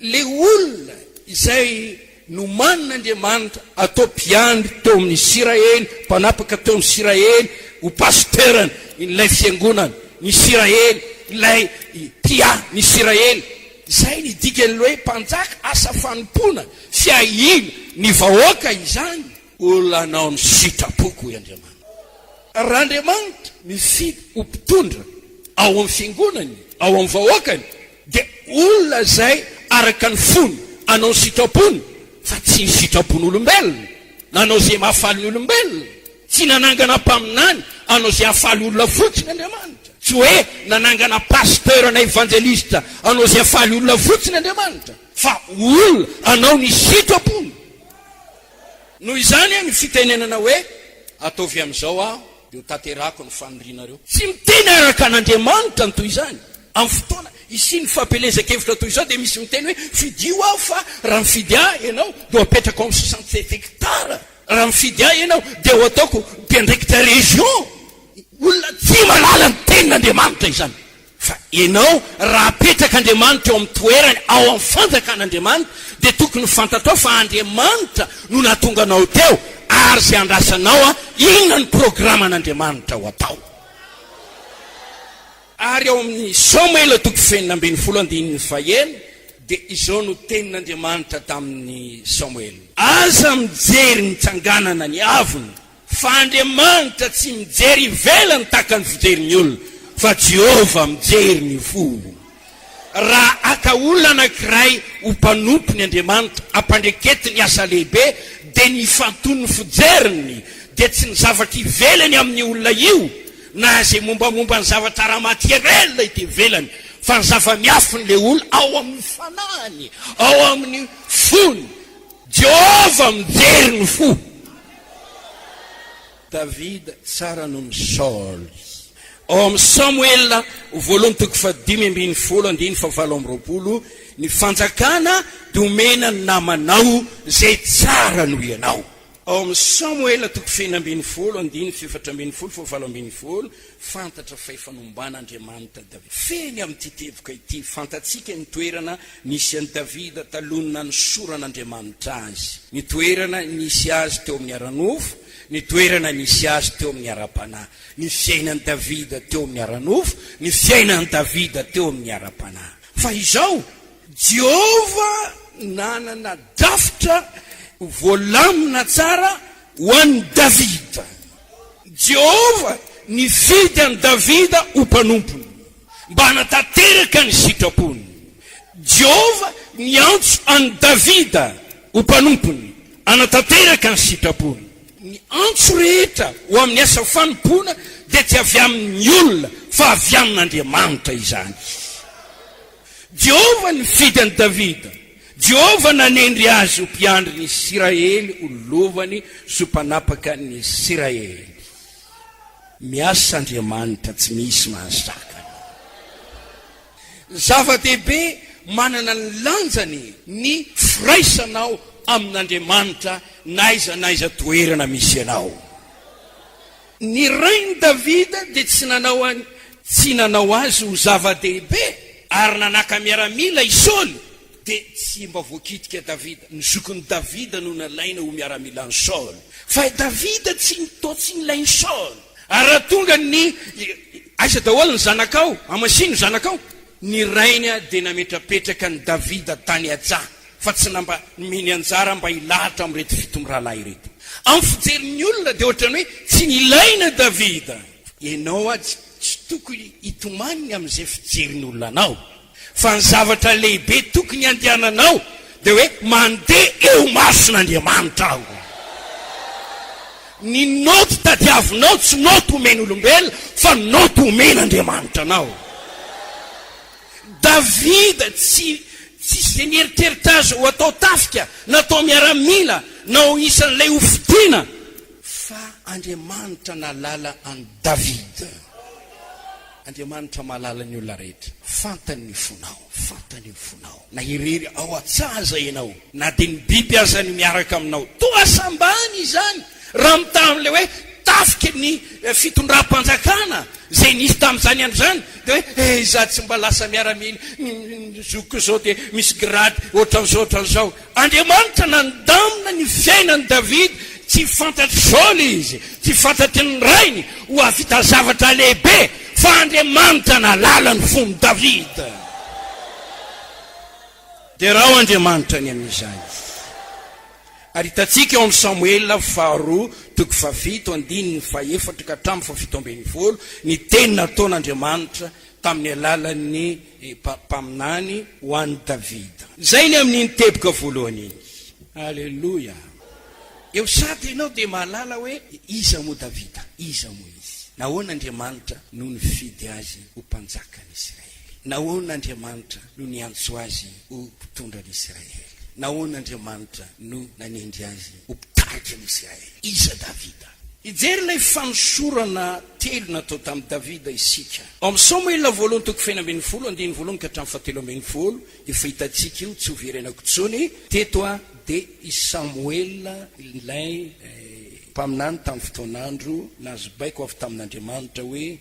Ilay olona izay nomanin'Andriamanitra atao mpiandry teo amin'ny Isiraely, mpanapaka teo amin'ny Isiraely, ho pasiterany ilay fiangonana, ny Isiraely, ilay mpiahy ny Isiraely. Izay ny dikan'ilay hoe mpanjaka, asa fanompoana, fiahiana ny vahoaka izany. Olona hanao ny sitrapoko, hoy Andriamanitra. Raha Andriamanitra mifidy ho mpitondra. ao amin'ny fiangonany, ao amin'ny vahoakany, dia olona izay araka ny fony, hanao ny sitrapony, fa tsy ny sitrapon'olombelona, nanao izay mahafaly ny olombelona. Tsy nanangana mpaminany hanao izay hahafaly olona fotsiny Andriamanitra. Tsy hoe nanangana pasteur na evanjelista hanao izay hahafaly olona fotsiny Andriamanitra, fa olona hanao ny sitrapony. Noho izany, ny fitenenana hoe, Ataovy amin'izao aho, dia ho tanterahako ny fanirianareo. Tsy miteny araka an'Andriamanitra ny toy izany. Amin'ny fotoana isian'ny fampielezan-kevitra toy izao dia misy miteny hoe, Fidio aho fa raha mifidy ahy ianao dia ho apetrako ao amin'ny 67 hectares. Raha mifidy ahy ianao dia ho ataoko mpiandraikitra région. Olona tsy mahalala ny tenin'Andriamanitra izany. Fa ianao raha apetrak'Andriamanitra eo amin'ny toerany ao amin'ny fanjakan'Andriamanitra dia tokony ho fantatrao fa Andriamanitra no nahatonga anao teo ary izay andrasanao an, inona ny programan'Andriamanitra ho atao. Ary ao amin'ny Samoela toko fahenina 16 andininy fahenina dia izao no tenin'Andriamanitra tamin'i Samoela, Aza mijery ny tsanganana ny avony, Fa Andriamanitra tsy mijery ivelany tahaka ny fijerin'ny olona, fa Jehovah mijery ny fo. Raha haka olona anankiray ho mpanompony Andriamanitra, ampandreketiny asa lehibe, dia ny ifantohany fijeriny dia tsy ny zavatra ivelany amin'io olona io, na izay mombamomba ny zavatra ara-materiel ety ivelany, fa ny zava-miafin'ilay olona ao amin'ny fanahiny, ao amin'ny fony. Jehovah mijery ny fo. Davida tsara noho ny Saoly. Ao amin'ny Samoela voalohany toko fahadimy ambin'ny folo andininy fahavalo amby 20, ny fanjakana dia omena ny namanao izay tsara noho ianao. Ao amin'ny Samoela toko fahenina ambin'ny folo andininy faha-14 faha-18, fantatra fa efa nomban'Andriamanitra Davida. Fehiny amin'ity teboka ity, fantatsika ny toerana nisy an'i Davida talohan'ny nanosoran'Andriamanitra azy, ny toerana nisy azy teo amin'ny ara-nofo, ny toerana nisy azy teo amin'ny ara-panahy, ny fiainan'i Davida teo amin'ny ara-nofo, ny fiainan'i Davida teo amin'ny ara-panahy. Fa izao, Jehovah nanana drafitra voalamina tsara ho an'i Davida. Jehovah nifidy an'i Davida ho mpanompony, mba hanatanteraka ny sitrapony. Jehovah niantso an'i Davida ho mpanompony, hanatanteraka ny sitrapony. Ny antso rehetra ho amin'ny asa fanompoana dia tsy avy amin'ny olona, fa avy amin'Andriamanitra izany. Jehovah nifidy an'i Davida. Jehovah nanendry azy ho mpiandry ny Isiraely, ho lovany sy ho mpanapaka ny Isiraely. Miasa Andriamanitra, tsy misy mahasakana. Zava-dehibe manana ny lanjany ny firaisanao amin'Andriamanitra na aiza na aiza toerana misy anao. Ny rain'i Davida dia tsy nanao tsy nanao azy ho zava-dehibe, ary nanaka miaramila i Saoly, dia tsy mba voakitika Davida. Ny zokin'i Davida no nalaina ho miaramilan'i Saoly, fa i Davida tsy toa tsy nilain'i Saoly. Ary raha tonga ny, Aiza daholo ny zanakao? Hamasino ny zanakao. Ny rainy dia nametrapetraka an'i Davida tany an-tsaha, fa tsy namba nomeny anjara mba hilahatra amin'ireto fito mirahalahy ireto. Amin'ny fijerin'ny olona dia ohatran'ny hoe tsy nilaina Davida. Ianao atsy tsy tokony hitomany ny amin'izay fijerin'ny olona anao, fa ny zavatra lehibe tokony handehananao dia hoe mandeha eo imason'Andriamanitra aho. Ny naoty tadiavinao tsy naoty omen'olombelona fa naoty omen'Andriamanitra anao. Davida tsy tsisy izay nieritreritra azy ho atao tafika na atao miaramila na ho isan'ilay ho fidiana fa Andriamanitra nahalala an'i Davida. Andriamanitra mahalala ny olona rehetra. Fantany ny fonao. Fantany ny fonao. Na irery ao an-tsaha aza ianao, na dia ny biby aza no miaraka aminao. Toa sambany izany raha mitaha amin'ilay hoe tafiky ny fitondram-panjakana izay nisy tamin'izany andro izany, dia hoe, eh, izaho tsy mba lasa miaramila, ny zokiko izao dia misy grade ohatran'izao ohatran'izao. Andriamanitra nandamina ny fiainan'i Davida, tsy fantatr'i Saoly izy, tsy fantatry ny rainy ho hahavita zavatra lehibe, fa Andriamanitra nahalala ny fon'i Davida. Derao Andriamanitra ny amin'izany. Ary hitantsika ao amin'ny Samoela faharoa toko fahafito andininy fahefatra ka hatramin'ny fahafito ambin'ny folo ny teny nataon'Andriamanitra. tamin'ny alalan'ny mpaminany ho an'i Davida. Izay ny amin'iny teboka voalohany iny. Aleloia! Eo sady ianao dia mahalala hoe iza moa Davida, iza moa izy. Nahoana Andriamanitra no nifidy azy ho mpanjakan'i Isiraely? Nahoana Andriamanitra no niantso azy ho mpitondra ny Isiraely? Nahoana Andriamanitra no nanendry azy ho mpitarika ny Isiraely? Iza Davida? Hijery ilay fanosorana telo natao tamin'i Davida isika. Ao amin'ny Samoela voalohany toko fahenina 16, andininy voalohany ka hatramin'ny fahatelo 12, efa hitantsika io, tsy hoverenako intsony. Teto dia i Samoela ilay mpaminany tamin'ny fotoan'andro nahazo baiko avy tamin'Andriamanitra hoe,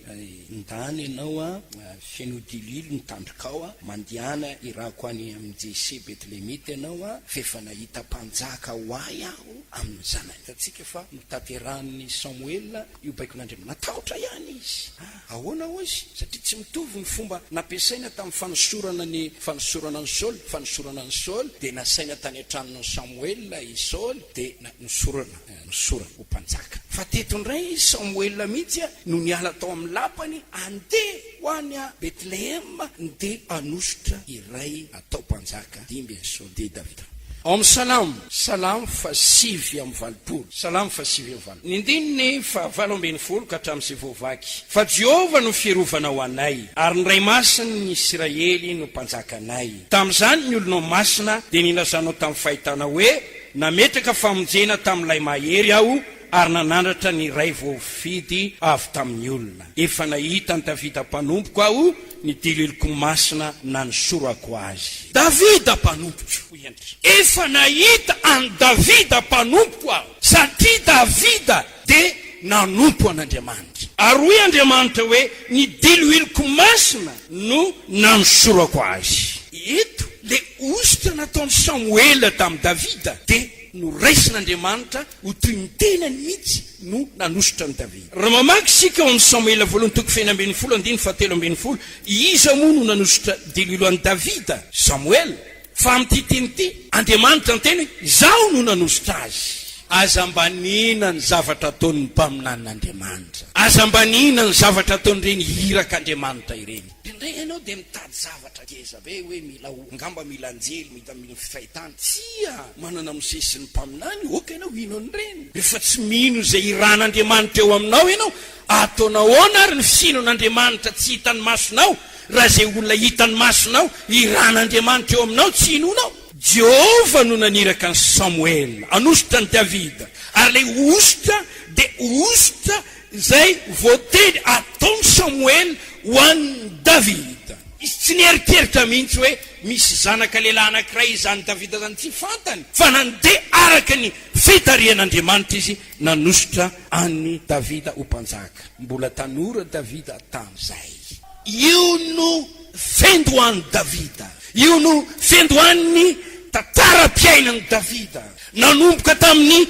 Ndana ianao, feno dililo ny tandrokao, mandehana irako any amin'i Jese Bethlehemita ianao, f'efa nahita mpanjaka ho ahy aho amin'ny zanany. Hitantsika fa notanterahin'i Samoela io baikon'Andriamanitra. Natahotra ihany izy. Ahoana hozy? Satria tsy mitovy ny fomba nampiasaina tamin'ny fanosorana ny fanosorana an'i Saoly. Fanosorana an'i Saoly dia nasaina tany an-tranon'i Samoela i Saoly dia nosorana, nosorana ho mpanjaka. Fa teto indray i Samoela mihitsy no niala tao amin'ny lapany handeha ho any Betlehema ndeha hanosotra iray atao mpanjaka dimby an'i Saoly, dia i Davida. Ao amin'ny Salamo, Salamo faha-89, Salamo faha-89, ny andininy faha-18 ka hatramin'izay voavaky, Fa Jehovah no fiarovana ho anay, ary ny Ray Masin'ny Isiraely no Mpanjakanay. Tamin'izany ny olonao masina dia nilazanao tamin'ny fahitana hoe, Nametraka famonjena tamin'ilay Mahery aho, ary nanandratra ny iray voafidy avy tamin'ny olona. Efa nahita an'i Davida mpanompoko aho, ny dililiko masina nanosorako azy. Davida mpanompoko, hoy Andriamanitra. Efa nahita an'i Davida mpanompoko aho, satria Davida dia nanompo an'Andriamanitra. Ary hoy Andriamanitra hoe, Ny diloiloko masina no nanosorako azy. Eto, ilay hosotra nataon'i Samoela tamin'i Davida dia noraisin'Andriamanitra ho toy ny tenany mihitsy no nanosotra an'i Davida. Raha mamaky isika ao amin'ny Samoela voalohany toko fahenina 16 andininy fahatelo 16, iza moa no nanosotra diloilo an'i Davida? Samoela. Fa amin'ity teny ity, Andriamanitra niteny hoe, Izaho no nanosotra azy. Aza ambaniana ny zavatra ataon'ny mpaminanin'Andriamanitra. Aza ambaniana ny zavatra ataon'ireny irak'Andriamanitra ireny. Indraindray ianao dia mitady zavatra ngeza be hoe mila angamba mila anjely, mila mila fahitana. Tsia! Manana Mosesy sy ny mpaminany, ok ianao hino an'ireny. Rehefa tsy mino izay iran'Andriamanitra eo aminao ianao, ataonao ahoana ary ny finoan'Andriamanitra tsy hitan'ny masonao, raha izay olona hitan'ny masonao iran'Andriamanitra eo aminao tsy inoanao? Jehovah no naniraka an'i Samoela hanosotra an'i Davida, ary ilay hosotra dia hosotra izay voateny ataon'i Samoela ho an'i Davida. Izy tsy nieritreritra mihitsy hoe misy zanaka lehilahy anankiray izany Davida izany, tsy fantany fa nandeha araka ny fitarihan'Andriamanitra izy nanosotra an'i Davida ho mpanjaka. Mbola tanora Davida tamin'izay. Io no fiandohan'i Davida. Io no fiandohan'ny tantaram-piainan'i Davida. Nanomboka tamin'ny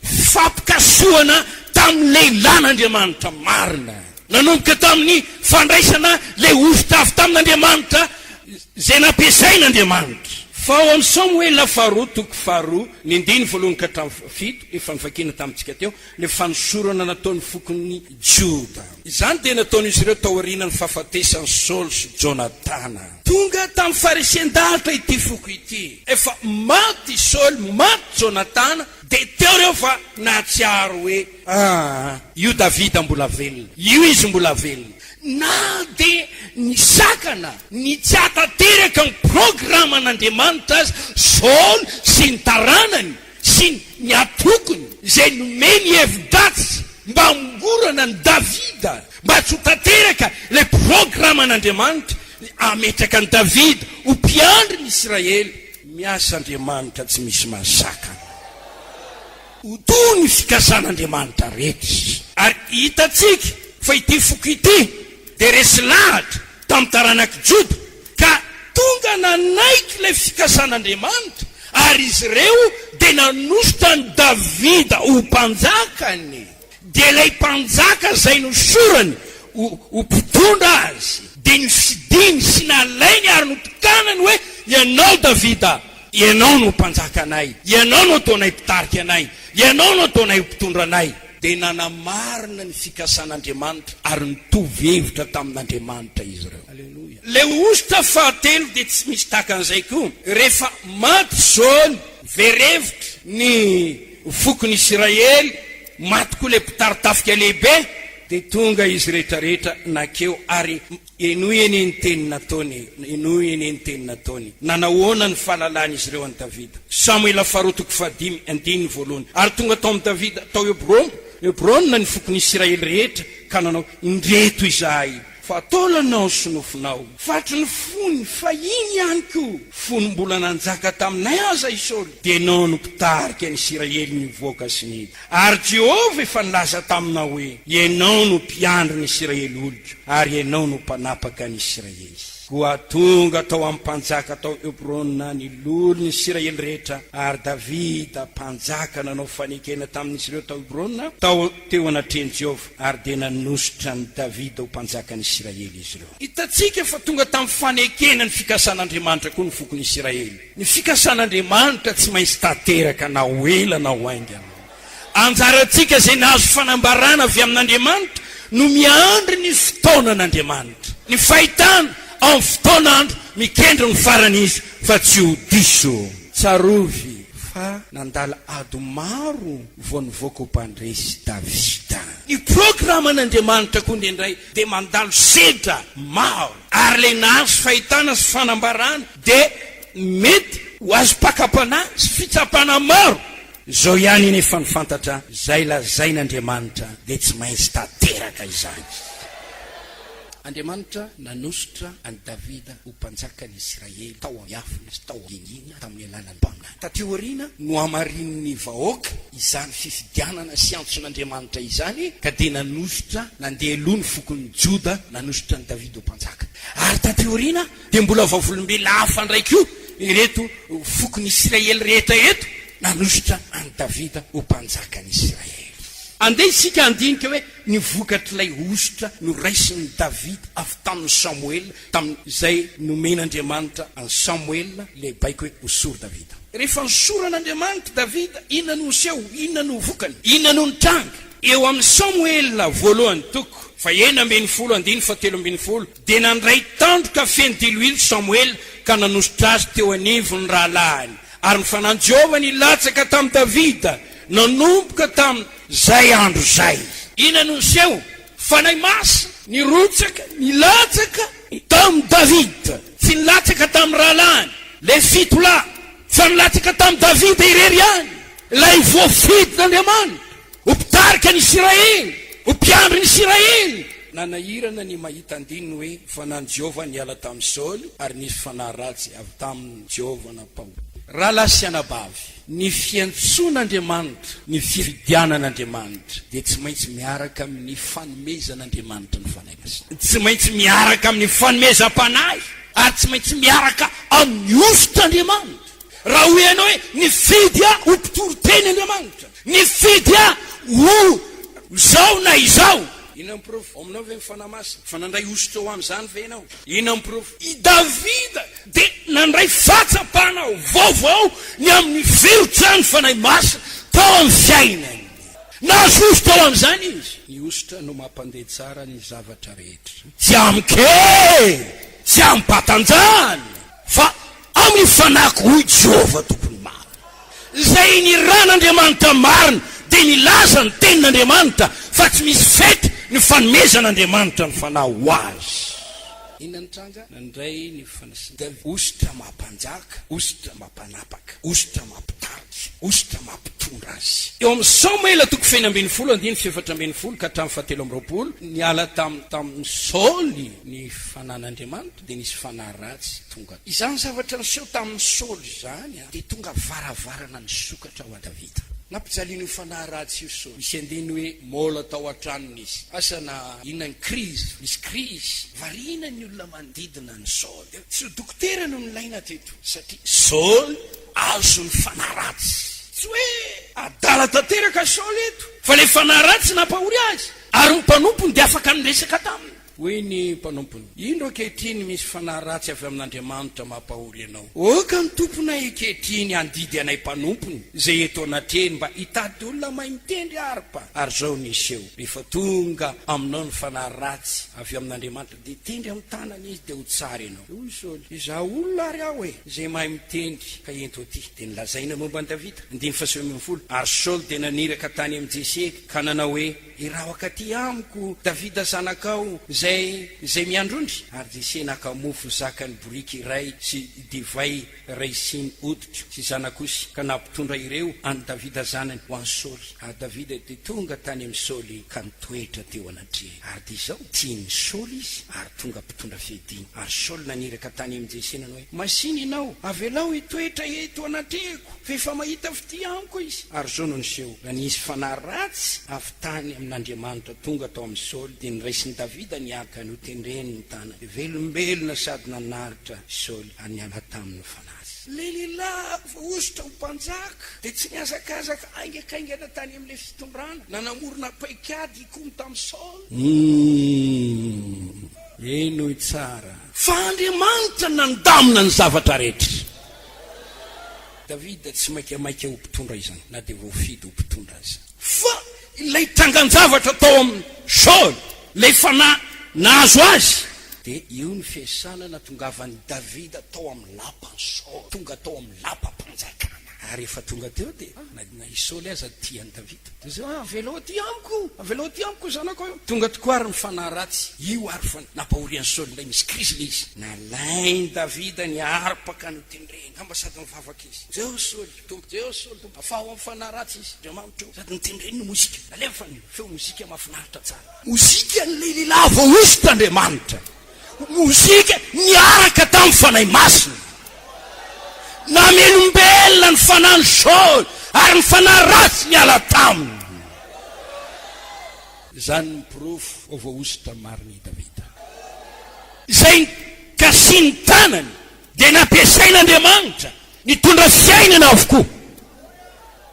fampikasohana tamin'ny lehilahin'Andriamanitra marina. Nanomboka tamin'ny fandraisana ilay hosotra avy tamin'Andriamanitra izay nampiasain'Andriamanitra. Fa ao amin'ny Samoela faharoa toko faharoa ny andininy voalohany ka hatramin'ny fahafito, efa novakiana tamintsika teo, ilay fanosorana nataon'ny fokon'i Joda. Izany dia nataon'izy ireo taorian'ny fahafatesan'i Saoly sy Jonatana. Tonga tamin'ny faharesen-dahatra ity foko ity. Efa maty i Saoly, maty Jonatana, dia teo ireo fa nahatsiaro hoe, Aa, io Davida mbola velona, io izy mbola velona. Na dia nisakana ny tsy hahatanteraka ny programan'Andriamanitra aza Saoly sy ny taranany, sy ny antokony izay nomeny hevi-dratsy mba hamongorana an'i Davida, mba tsy ho tanteraka ilay programan'Andriamanitra hametraka an'i Davida ho mpiandry ny Isiraely. Miasa Andriamanitra tsy misy mahasakana. Ho to ny fikasan'Andriamanitra rehetra. Ary hitantsika fa ity foko ity dia resy lahatra tamin'ny taranak'i Joda, ka tonga nanaiky ilay fikasan'Andriamanitra, ary izy ireo dia nanosotra an'i Davida ho mpanjakany, dia ilay mpanjaka izay nosorany ho ho mpitondra azy, dia nofidiny sy nalainy ary notokanany hoe, Ianao Davida, ianao no mpanjakanay, ianao no ataonay mpitarika anay, ianao no ataonay ho mpitondra anay. Dia nanamarina ny fikasan'Andriamanitra ary nitovy hevitra tamin'Andriamanitra izy ireo. Aleloia. Ilay hosotra fahatelo dia tsy misy tahaka an'izay koa. Rehefa maty Saoly, very hevitra ny fokon'i Isiraely, maty koa ilay mpitari-tafika lehibe, dia tonga izy rehetrarehetra nankeo ary Henoy anie ny teny nataony e, henoy anie ny teny nataony. Nanahoana ny fahalalan'izy ireo an'i Davida? Samoela faharoa toko fahadimy, andininy voalohany. Ary tonga tao amin'i Davida, tao Hebrona, Hebrona, ny fokon'i Isiraely rehetra, ka nanao, Indreto izahay, fa taolanao sy nofonao. Fatry ny fony fahiny ihany koa, fony mbola nanjaka taminay aza i Saoly, dia ianao no mpitarika ny Isiraely nivoaka sy niditra. Ary Jehovah efa nilaza taminao hoe, Ianao no mpiandry ny Isiraely oloko, ary ianao no mpanapaka ny Isiraely. Koa tonga tao amin'ny mpanjaka tao Hebrona ny loholon'ny Isiraely rehetra, ary Davida mpanjaka nanao fanekena tamin'izy ireo tao Hebrona, tao teo anatrehan'i Jehovah, ary dia nanosotra an'i Davida ho mpanjakan'ny Isiraely izy ireo. Hitantsika fa tonga tamin'ny fanekena ny fikasan'Andriamanitra koa ny fokon'ny Isiraely. Ny fikasan'Andriamanitra tsy maintsy tanteraka na ho ela na ho haingana. Anjarantsika izay nahazo fanambarana avy amin'Andriamanitra no miandry ny fotoanan'Andriamanitra. Ny fahitana ao amin'ny fotoan'andro mikendry ny farany izy fa tsy ho diso. Tsarovy fa nandala ady maro vao nivoaka ho mpandresy Davida. Ny programan'Andriamanitra koa indraindray dia mandalo sedra maro ary ilay nahazo fahitana sy fanambarana dia mety ho azom-pakam-panahy sy fitsapana maro. Izao ihany anefa no fantatra, izay lazain'Andriamanitra dia tsy maintsy tanteraka izany. Andriamanitra nanosotra an'i Davida ho mpanjakan'ny Isiraely tao am-miafina sy tao am-mangina tamin'ny alalan'ny mpaminany. Taty aoriana, nohamarinin'ny vahoaka izany fifidianana sy antson'Andriamanitra izany ka dia nanosotra, nandeha aloha ny fokon'i Joda nanosotra an'i Davida ho mpanjaka. Ary taty aoriana, Dia mbola vavolombelona hafa indray koa ireto fokon'i Isiraely rehetra ireto nanosotra an'i Davida ho mpanjakan'i Isiraely. Andeha isika handinika hoe ny vokatr'ilay hosotra noraisin'i Davida avy tamin'i Samoela, tamin'izay nomen'Andriamanitra an'i Samoela ilay baiko hoe hosory Davida. Rehefa nosoran'Andriamanitra Davida, inona no niseho? Inona no vokany? Inona no nitranga? Eo amin'ny Samoela voalohany toko fahenina ambinifolo andininy fahatelo ambinifolo, Dia nandray tandroka feno diloilo Samoela ka nanosotra azy teo anivon'ny rahalahiny. Ary ny fanahin'i Jehovah nilatsaka tamin'i Davida nanomboka tamin'izay andro izay. Inona no niseho? Fanahy Masina nirotsaka, nilatsaka tamin'i Davida. Tsy nilatsaka tamin'ny rahalahiny, ilay fito lahy, fa nilatsaka tamin'i Davida irery ihany, ilay voafidin'Andriamanitra. Ho mpitarika ny Isiraely, ho mpiandry ny Isiraely. Nanahirana ny mahita andininy hoe fanahin'i Jehovah niala tamin'i Saoly ary nisy fanahy ratsy avy tamin'i Jehovah nampahory. Rahalahy sy anabavy, ny fiantsoan'Andriamanitra, ny fifidianan'Andriamanitra dia tsy maintsy miaraka amin'ny fanomezan'Andriamanitra ny Fanahy Masina. Tsy maintsy miaraka amin'ny fanomezam-panahy ary tsy maintsy miaraka amin'ny hosotr'Andriamanitra. Raha hoy ianao hoe, Nifidy ahy ho mpitory teny Andriamanitra, nifidy ahy ho izao na izao. Inona ny porofo? Ao aminao ve ny Fanahy Masina? Fa nandray hosotra ho amin'izany ve ianao? Inona ny porofo? I Davida dia nandray fahatsapana vaovao ny amin'ny firotsahan'ny Fanahy Masina tao amin'ny fiainany. Nahazo hosotra ho amin'izany izy. Ny hosotra no mampandeha tsara ny zavatra rehetra. Tsy amin-kery, tsy amim-pahatanjahana, fa Amin'ny fanahiko, hoy Jehovah Tompon'ny maro. Izay nirahan'Andriamanitra marina dia nilaza ny tenin'Andriamanitra fa tsy misy fetra ny fanomezan'Andriamanitra ny fanahy ho azy. Inona no tranga? Nandray ny fanasina hosotra maha-mpanjaka, hosotra maha-mpanapaka, hosotra maha-mpitarika, hosotra maha-mpitondra azy. Eo amin'ny Samoela toko fahenina ambinifolo andininy fahefatra ambinifolo ka hatramin'ny fahatelo amby roapolo, niala tamin'i Saoly ny fanan'Andriamanitra. Dia nisy fanahy ratsy tonga. Izany zavatra niseho tamin'i Saoly izany dia tonga varavarana nisokatra ho an'i Davida. Nampijalian'io fanahy ratsy io Saoly. Misy andininy hoe mola tao an-tranony izy. Asa na inona ny krizy, nisy krizy. Variana ny olona manodidina an'i Saoly. Dia tsy ho dokotera no nilaina teto, satria Saoly azon'ny fanahy ratsy. Tsy hoe adala tanteraka Saoly eto, fa ilay fanahy ratsy nampahory azy, ary ny mpanompony dia afaka niresaka taminy. Hoy ny mpanompony, Indro ankehitriny misy fanahy ratsy avy amin'Andriamanitra mampahory anao. Aoka ny tomponay ankehitriny handidy anay mpanompony izay eto anatrehiny mba hitady olona mahay mitendry harpa. Ary izao no hiseho, rehefa tonga aminao ny fanahy ratsy avy amin'Andriamanitra, dia hitendry amin'ny tanany izy, dia ho tsara ianao. Dia hoy i Saoly, Izaho olona ary aho e, izay mahay mitendry, ka ento aty. Dia nolazaina momba an'i Davida, andininy faha-19, Ary Saoly dia naniraka tany amin'i Jese ka nanao hoe, Iraho hankaty amiko Davida zanakao, izay izay miandry ondry. Ary Jese naka mofo zakan'ny boriky iray sy divay iray siny hoditra sy zanak'osy, ka nampitondra ireo an'i Davida zanany ho an'i Saoly. Ary Davida dia tonga tany amin'i Saoly ka nitoetra teo anatrehany. Ary dia izao, tian'i Saoly izy, ary tonga mpitondra fiadiana. Ary Saoly naniraka tany amin'i Jese nanao hoe, Masìna ianao, avelao hitoetra eto anatrehako, fa efa mahita fitia amiko izy. Ary izao no niseho, raha nisy fanahy ratsy avy tany amin'Andriamanitra tonga tao amin'i Saoly, dia noraisin'i Davida ny ady ka notendreny ny tanany. Dia velombelona sady nanaritra i Saoly, ary niala taminy ny fanahy. Ilay lehilahy voahosotra ho mpanjaka dia tsy nihazakazaka haingakaingana tany amin'ilay fitondrana, na namorona paikady hikomy tamin'i Saoly. Humm. Henoy tsara. Fa Andriamanitra nandamina ny zavatra rehetra. Davida tsy maikamaika ho mpitondra izany, na dia voafidy ho mpitondra aza. Fa ilay trangan-javatra tao amin'i Saoly, ilay fanahy nahazo azy, dia io ny fiasana nahatongavan'i Davida tao amin'ny lapan'i Saoly, tonga tao amin'ny lapam-panjakana. Ary rehefa tonga teo dia, na i Saoly aza tia an'i Davida. Dia izao, Avelao aty amiko, avelao aty amiko zanako io. Tonga tokoa ary ny fanahy ratsy, io ary fa nampahorian'i Saoly indray, misy krizy ilay izy. Nalain'i Davida ny harpa ka notendreny, angamba sady nivavaka izy, Jeo Saoly, Tompo, Jeo Saoly, Tompo, afaho amin'ny fanahy ratsy izy, Andriamanitra ô. Sady notendreny ny mozika, nalefany feo mozika mahafinaritra tsara. Mozikan'ilay lehilahy voahosotr'Andriamanitra. Mozika niaraka tamin'ny Fanahy Masina. Namelombelona ny fanahin'i Saoly ary ny fanahy ratsy niala taminy. Izany no porofo fa voahosotra marina i Davida. Izay nikasihin'ny tanany dia nampiasain'Andriamanitra nitondra fiainana avokoa.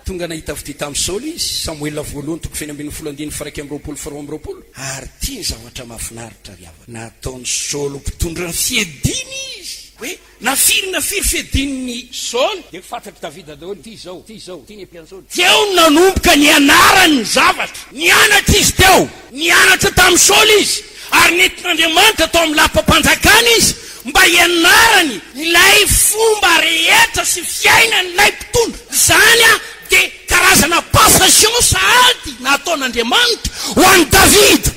Tonga nahita fitia tamin'i Saoly izy, Samoela voalohany toko fahenina ambinifolo andininy faha-iraika amby roapolo faharoa amby roapolo. Ary ity ny zavatra mahafinaritra ry havana, nataon'i Saoly ho mpitondra ny fiadiana izy. Hoe na firy na firy fiadian'i Saoly, dia fantatr'i Davida daholo, ity izao, ity izao, ity ny ampian'i Saoly. Teo no nanomboka nianarany ny zavatra. Nianatra izy teo. Nianatra tamin'i Saoly izy, ary nentin'Andriamanitra tao amin'ny lapam-panjakana izy mba hianarany ilay fomba rehetra sy fiainan'ilay mpitondra. Izany dia karazana passation sahady nataon'Andriamanitra ho an'i Davida.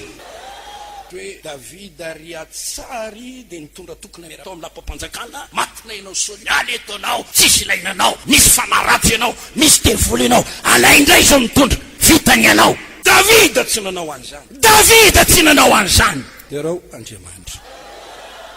Hoe Davida ry Atsary dia nitondra tokona miaraka tao amin'ny lapam-panjakana, matina ianao Saoly, miala eto ianao, tsisy ilaina anao, misy fanahy ratsy ianao, misy devoly ianao, anay indray izao mitondra, vita ny anao. Davida tsy nanao an'izany. Davida tsy nanao an'izany. Derao Andriamanitra.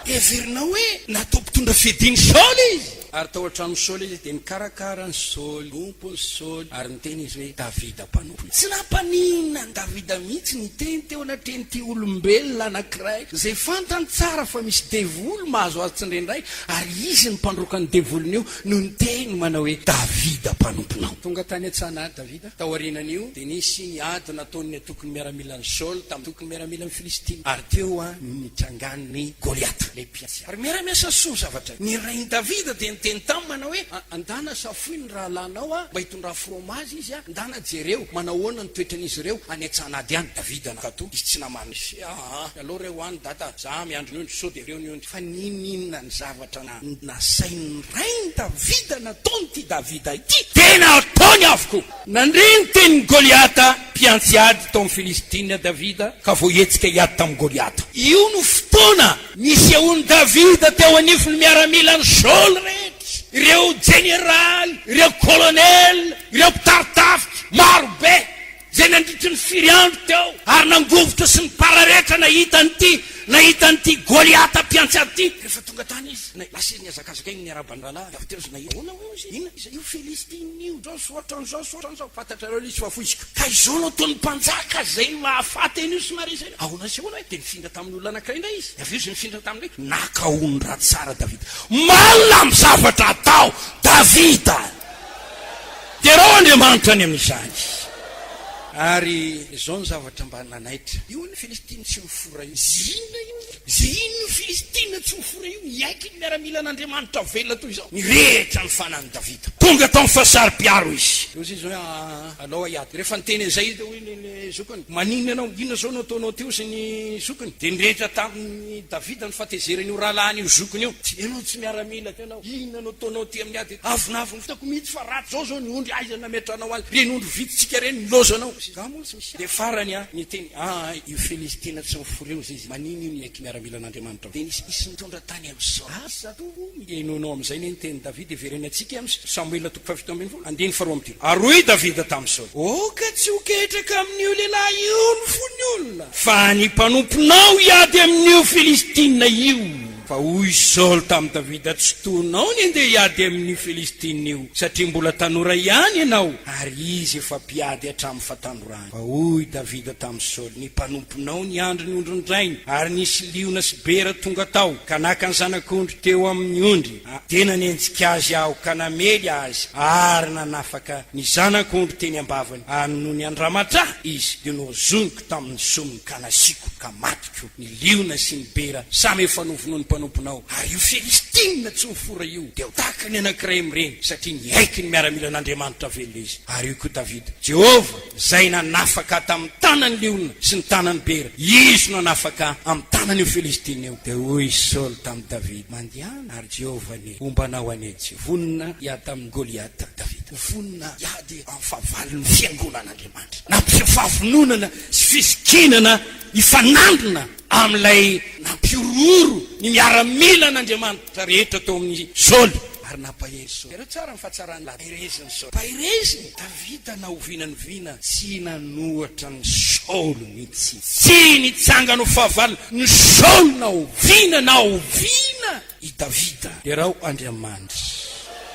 Heverinao hoe natao mpitondra fiadian'i Saoly izy? Ary tao an-tranon'i Saoly izy dia nikarakara an'i Saoly, nanompo an'i Saoly, ary niteny izy hoe, Davida mpanompony. Tsy nampaninona an'i Davida mihitsy ny niteny teo anatrehan'ity olombelona anankiray izay fantany tsara fa misy devoly mahazo azy tsindraindray, ary izy no mpandroaka ny devoliny io, no niteny manao hoe, Davida mpanomponao. Tonga tany an-tsaha Davida. Taorianan'io dia nisy ny ady nataon'ny antokon'ny miaramilan'i Saoly tamin'ny antokon'ny miaramilan'ny Filistina, ary teo no nitrangan'i Goliata, ilay mpiantsy. Ary miara-miasa soa ny zavatra. Ny rain'i Davida dia niteny taminy manao hoe, Andana safoy ny rahalahinao mba hitondra fromazy izy, ndana jereo manao ahoana ny toetran'izy ireo any an-tsahan'ady any. Davida nankatò, izy tsy namaly. Aa, aleo re ho any dada, za miandry ny ondry, sao dia ireo ny ondry. Fa n'inon'inona ny zavatra nasain'ny rain'i Davida nataon'ity Davida ity, dia nataony avokoa. Nandre ny tenin'i Goliata, mpiantsy ady tao amin'ny Filistina, Davida, ka voahetsika hiady tamin'i Goliata. Io no fotoana nisehoan'i Davida teo anivon'ny miaramilan'i Saoly rehetra, ireo jeneraly, ireo kolonely, ireo mpitari-tafika maro be. Izay nandritry ny firy andro teo, ary nangovitra sy nipararetra nahita an'ity, nahita an'ity Goliata mpiantsy ady ity. Rehefa tonga tany izy, na, lasa izy nihazakazaka iny niarahaba ny rahalahy, avy teo izy nahita, ahoana hoy izy, inona iza io Filistina io, izao sy ohatran'izao sy ohatran'izao, fantatrareo ilay izy fa foiziko. Ka izao no ataon'ny mpanjaka izay mahafaty an'io sy maharesy an'io. Ahoana sy ahoana hoe, dia nifindra tamin'ny olona anankiray indray izy, avy eo izy nifindra tamin'ny hoe, naka ondra tsara Davida. Malina amin'ny zavatra atao Davida. Derao Andriamanitra ny amin'izany. Ary izao ny zavatra mba nanaitra. Io ny Filistina tsy mifora io. Zinona io? Zinona io Filistina tsy mifora io? Niaiky ny miaramilan'Andriamanitra velona toy izao. Nirehitra ny fanahin'i Davida. Tonga tao amin'ny fahasaro-piaro izy. Hoy izy hoe, Aa, alao hiady. Rehefa niteny an'izay izy dia hoy ny zokiny, Maninona ianao? Inona izao no ataonao teo sy ny zokiny? Dia nirehitra tamin'i Davida ny fahatezeran'io rahalahiny io zokiny io. Tsy, ianao tsy miaramila teo ianao. Inona no ataonao aty amin'ny ady eto? Avonavona fitako mihitsy fa ratsy izao izao ny ondry, aiza no nametranao azy? Ireny ondry vidintsika ireny nilaozanao. Nga moa tsy misy? Dia farany an, niteny, Aa, io Filistina tsy mifoha ireo izy, maninona io niaiky miaramilan'Andriamanitra ao? Dia nisy nisy nitondra tany amin'i Saoly. Asa toa henoinao amin'izay anie ny tenin'i Davida, hiverenantsika amin'ny Samoela toko fahafito ambin'ny folo, andininy faharoa amby telo. Ary hoy Davida tamin'i Saoly, Aoka tsy ho ketraka amin'io lehilahy io ny fon'ny olona, fa ny mpanomponao hiady amin'io Filistina io. Fa hoy Saoly tamin'i Davida, Tsy tonao ny handeha hiady amin'io Filistina io, satria mbola tanora ihany ianao, ary izy efa mpiady hatramin'ny fahatanorany. Fa hoy Davida tamin'i Saoly, Ny mpanomponao niandry ny ondrin-drainy, ary nisy liona sy bera tonga tao, ka naka ny zanak'ondry teo amin'ny ondry. Dia nanenjika azy aho ka namely azy, ary nanafaka ny zanak'ondry teny am-bavany, ary nony handramatra ahy izy, dia nohazoniko tamin'ny somony ka nasiako, ka matiko. Ny liona sy ny bera samy efa novonoin'ny mpanomponao, ary io Filistina tsy mifora io dia ho tahaka ny anankiray amin'ireny, satria niaiky ny miaramilan'Andriamanitra velona izy. Ary hoy koa Davida, Jehovah, izay nanafaka ahy tamin'ny tanan'ny liona sy ny tanan'ny bera, Izy no hanafaka ahy amin'ny tanan'io Filistina io. Dia hoy i Saoly tamin'i Davida, Mandehana, ary Jehovah anie homba anao anie. Tsy vonona hiady tamin'i Goliata Davida. Vonona hiady amin'ny fahavalon'ny fiangonan'Andriamanitra. Nampiseho fahavononana sy fisikinana hifanandrina amin'ilay nampihorohoro ny miaramilan'Andriamanitra rehetra teo amin'i Saoly, ary nampahery Saoly. Jereo tsara ny fahatsaran'ny lahaterezin'i Saoly. Ampahereziny Davida na oviana na oviana tsy nanohatra an'i Saoly mihitsy. Tsy nitsangana ho fahavalon'i Saoly na oviana na oviana i Davida. Derao Andriamanitra.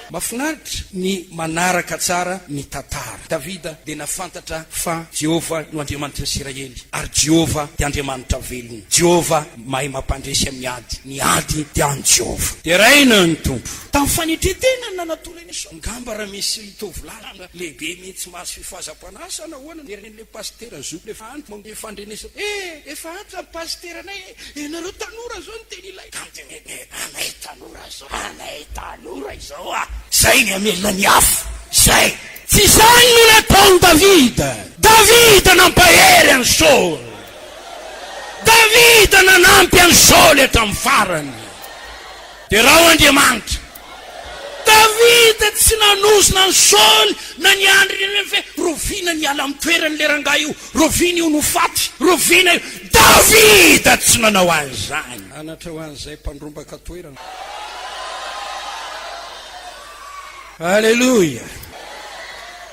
Mahafinaritra ny manaraka tsara ny tantara. Davida dia nahafantatra fa Jehovah no Andriamanitry ny Isiraely, ary Jehovah dia Andriamanitra velona. Jehovah mahay mampandresy amin'ny ady. Ny ady dia an'i Jehovah. Deraina ny Tompo. Tamin'ny fanetren-tena no nanatolany an'i Saoly. Angamba raha misy tovolahy lehibe mihitsy mahazo fifohazam-panahy sa nahoana no ren'ilay pasitera zoky efa antitra ny fandrenesana eh! Efa antitra ny pasiteranay eh! Ianareo tanora zao no tena ilaina. Tandremene anay tanora zao, anay tanora izao ah! Zay ny hamelona ny afo, zay. Tsy izany no nataon'i Davida. Davida nampahery an'i Saoly. Davida nanampy an'i Saoly hatramin'ny farany. Derao Andriamanitra. Davida tsy nanozona an'i Saoly na niandry ny hoe rovina niala amin'ny toerany ilay rangahy io, rovina io no faty, rovina io. Davida tsy nanao an'izany. Anatra ho an'izay mpandrombaka toerana. Aleloia!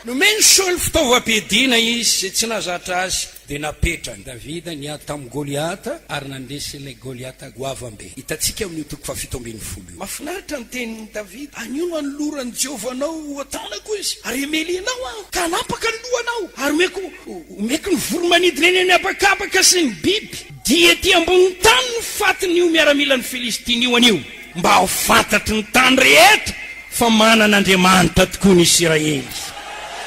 Nomen'i Saoly fitaovam-piadiana izy izay tsy nahazatra azy. Dia napetrany Davida niady tamin'i Goliata ary nandresy ilay Goliata goavam-be. Hitantsika amin'io toko fahafito ambin'ny folo io. Mahafinaritra ny tenin'i Davida, Anio no anoloran'i Jehovah anao ho an-tanako izy, ary hamely anao aho, ka hanapaka ny lohanao, ary homeko homeko ny voro-manidina eny amin'ny habakabaka sy ny biby dia ety ambonin'ny tany ny fatin'io miaramilan'ny Filistina io anio, mba ho fantatry ny tany rehetra fa manana Andriamanitra tokoa ny Isiraely.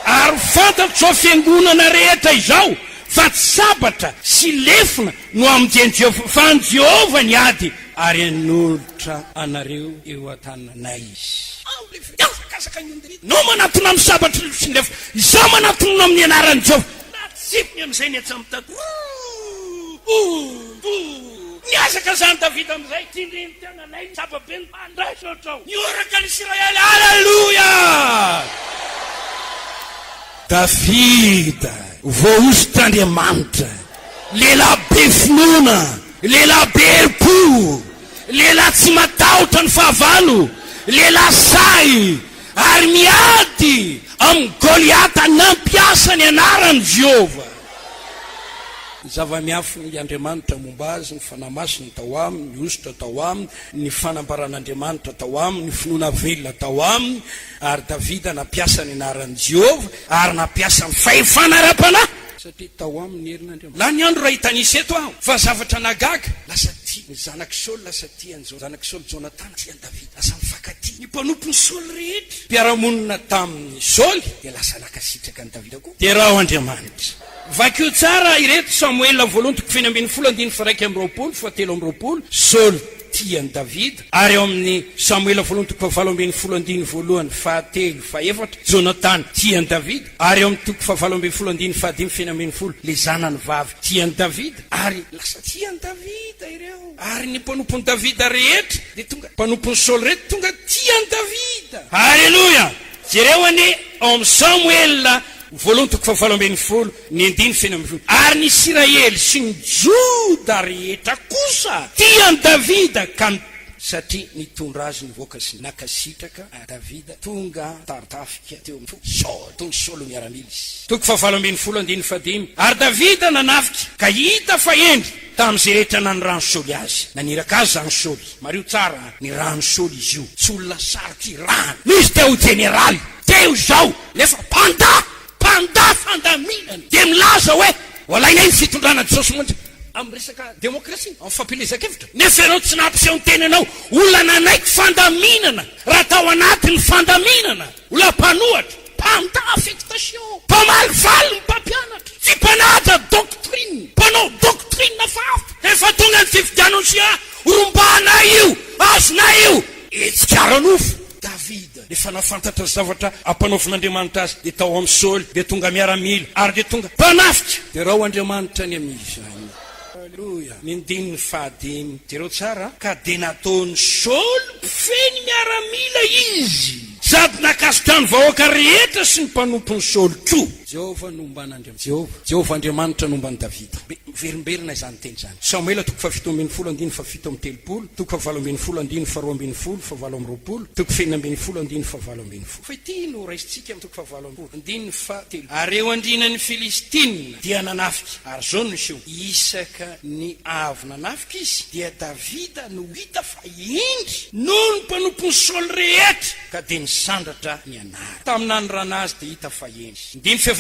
Ary ho fantatr'izao fiangonana rehetra izao fa tsy sabatra sy lefona no hamonjen'i Jehovah, fa an'i Jehovah ny ady, ary hanolotra anareo eo an-tananay izy. Ianao manatona amin'ny sabatra sy ny lefona, izaho manatona amin'ny anaran'i Jehovah. Natsipiny amin'izay ny antsamotady. Nihazakazahan'i Davida amin'izay, tsindriny teo, nalainy zava-be ny Andraiso hatrao. Nihoraka ny Isiraely, Aleloia! Davida, voahosotr'Andriamanitra, lehilahy be finoana, lehilahy be herim-po, lehilahy tsy matahotra ny fahavalo, lehilahy sahy ary miady amin'i Goliata nampiasa ny anaran'i Jehovah. Ny zava-miafin' Andriamanitra momba azy, ny Fanahy Masina tao aminy, ny hosotra tao aminy, ny fanambaran' Andriamanitra tao aminy, ny finoana velona tao aminy, ary Davida nampiasa ny anaran'i Jehovah ary nampiasa ny fahefana ara-panahy, satria tao aminy ny herin' Andriamanitra. Lany andro raha hitanisa eto aho, fa ny zavatra nahagaga, lasa tia ny zanak'i Saoly, lasa tia an'i zanak'i Saoly Jonatana, tia an'i Davida, lasa nifankatia ny mpanompon'i Saoly rehetra, mpiara-monina tamin'i Saoly, dia lasa nankasitraka an'i Davida koa. Derao Andriamanitra. Vakio tsara ireto, Samoela voalohany toko fahenina 16 andininy faha-21, faha-23, Saoly tia an'i Davida, ary ao amin'ny Samoela voalohany toko faha-18 andininy voalohany, fahatelo, fahefatra, Jonatana tia an'i Davida, ary ao amin'ny toko faha-18 andininy fahadimy faha-16, ilay zanany vavy tia an'i Davida, ary lasa tia an'i Davida ireo. Ary ny mpanompon'i Davida rehetra dia tonga, mpanompon'i Saoly rehetra tonga tia an'i Davida. Aleloia! Jereo anie ao amin'ny Samoela voalohany toko fahavalo ambin'ny folo, ny andininy fahenina ambin'ny folo. Ary ny Isiraely sy ny Joda rehetra kosa tia an'i Davida ka satria nitondra azy nivoaka sy nankasitraka an'i Davida tonga tari-tafika teo amin'ny Saoly, tonga Saoly ho miaramila izy. Toko fahavalo ambin'ny folo andininy fahadimy. Ary Davida nanafika ka hita fa hendry tamin'izay rehetra nanirahan'i Saoly azy. Naniraka azy izany Saoly. Mariho tsara an, nirahan'i Saoly izy io. Tsy olona sarotra irahana. Izy te ho jeneraly, te ho izao, nefa mpandà, mpandà fandaminana. Dia milaza hoe, ho alainay ny fitondrana Jesosy monja. Amin'ny resaka demokrasia, amin'ny fampielezan-kevitra. Nefa ianao tsy nampiseho ny tenanao olona nanaiky fandaminana raha tao anatin'ny fandaminana. Olona mpanohatra, mpandà affectation, mpamalivaly ny mpampianatra, tsy mpanaja doctrine, mpanao doctrine hafahafa. Rehefa tonga ny fifidianana sia, rombahanay io, azonay io. Hetsika ara-nofo. Davida, rehefa nahafantatra ny zavatra ampanaovin'Andriamanitra azy, dia tao amin'i Saoly, dia tonga miaramila, ary dia tonga mpanafika. Derao Andriamanitra ny amin'izany. Aleloia. Ny andininy fahadimy. Jereo tsara, Ka dia nataon'i Saoly mpifehy ny miaramila izy, sady nankasitrahan'ny vahoaka rehetra sy ny mpanompon'i Saoly koa. Jehovah nomba an'Andriamanitra. Jehovah, Jehovah Andriamanitra nomba an'i Davida. Miverimberina izany teny izany. Samoela toko faha-17 andininy faha-37, toko faha-18 andininy faha-12, faha-28, toko faha-16 andininy faha-18. Fa ity no raisintsika amin'ny toko fahavalo ambin'ny folo, andininy fahatelo. Ary ireo andrianan'ny Filistina dia nanafika, ary izao no niseho, isaka ny avy nanafika izy, dia Davida no hita fa hendry noho ny mpanompon'i Saoly rehetra, ka dia nisandratra ny anarany. Tamin'ny nanorana azy dia hita fa hendry. Andininy faha-14.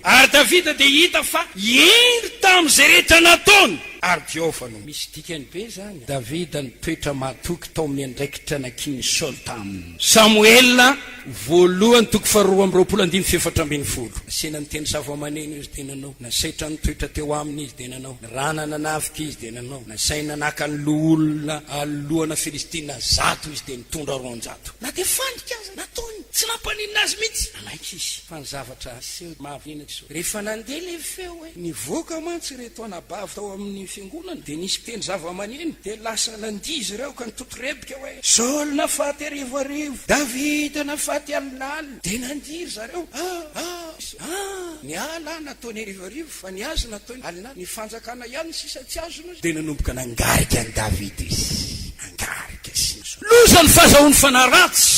Ary Davida dia hita fa hendry tamin'izay rehetra nataony, ary Jehovah no. Misy dikany be izany. Davida nitoetra mahatoky tao amin'ny andraikitra nankinin'i Saoly taminy. Samoela voalohany toko faharoa amby roapolo andininy faha-14. Nasena niteny zava-maneno izy dia nanao, nasaitra nitoetra teo aminy izy dia nanao, nirana nanafika izy dia nanao, nasaina naka ny loholona alohana Filistina 100 izy dia nitondra 200. Na dia fandrika aza nataony, tsy nampaninona azy mihitsy. Nanaiky izy fa ny zavatra niseho mahavariana dia izao, rehefa nandeha ilay feo hoe nivoaka mantsy ireto anabavy tao amin'ny fiangonana dia nisy mpitendry zava-maneno dia lasa nandihy izy ireo ka nitotorebika hoe, Saoly nafaty arivoarivo, Davida nafaty alinalina. Dia nandihy ry zareo, Ah! Ah! Ah! Ny ala nataony arivoarivo fa ny azy nataony alinalina, ny fanjakana ihany sisa tsy azony. Dia nanomboka nangarika an'i Davida izy, nangarika sy. Loza ny fahazahoany fanahy ratsy.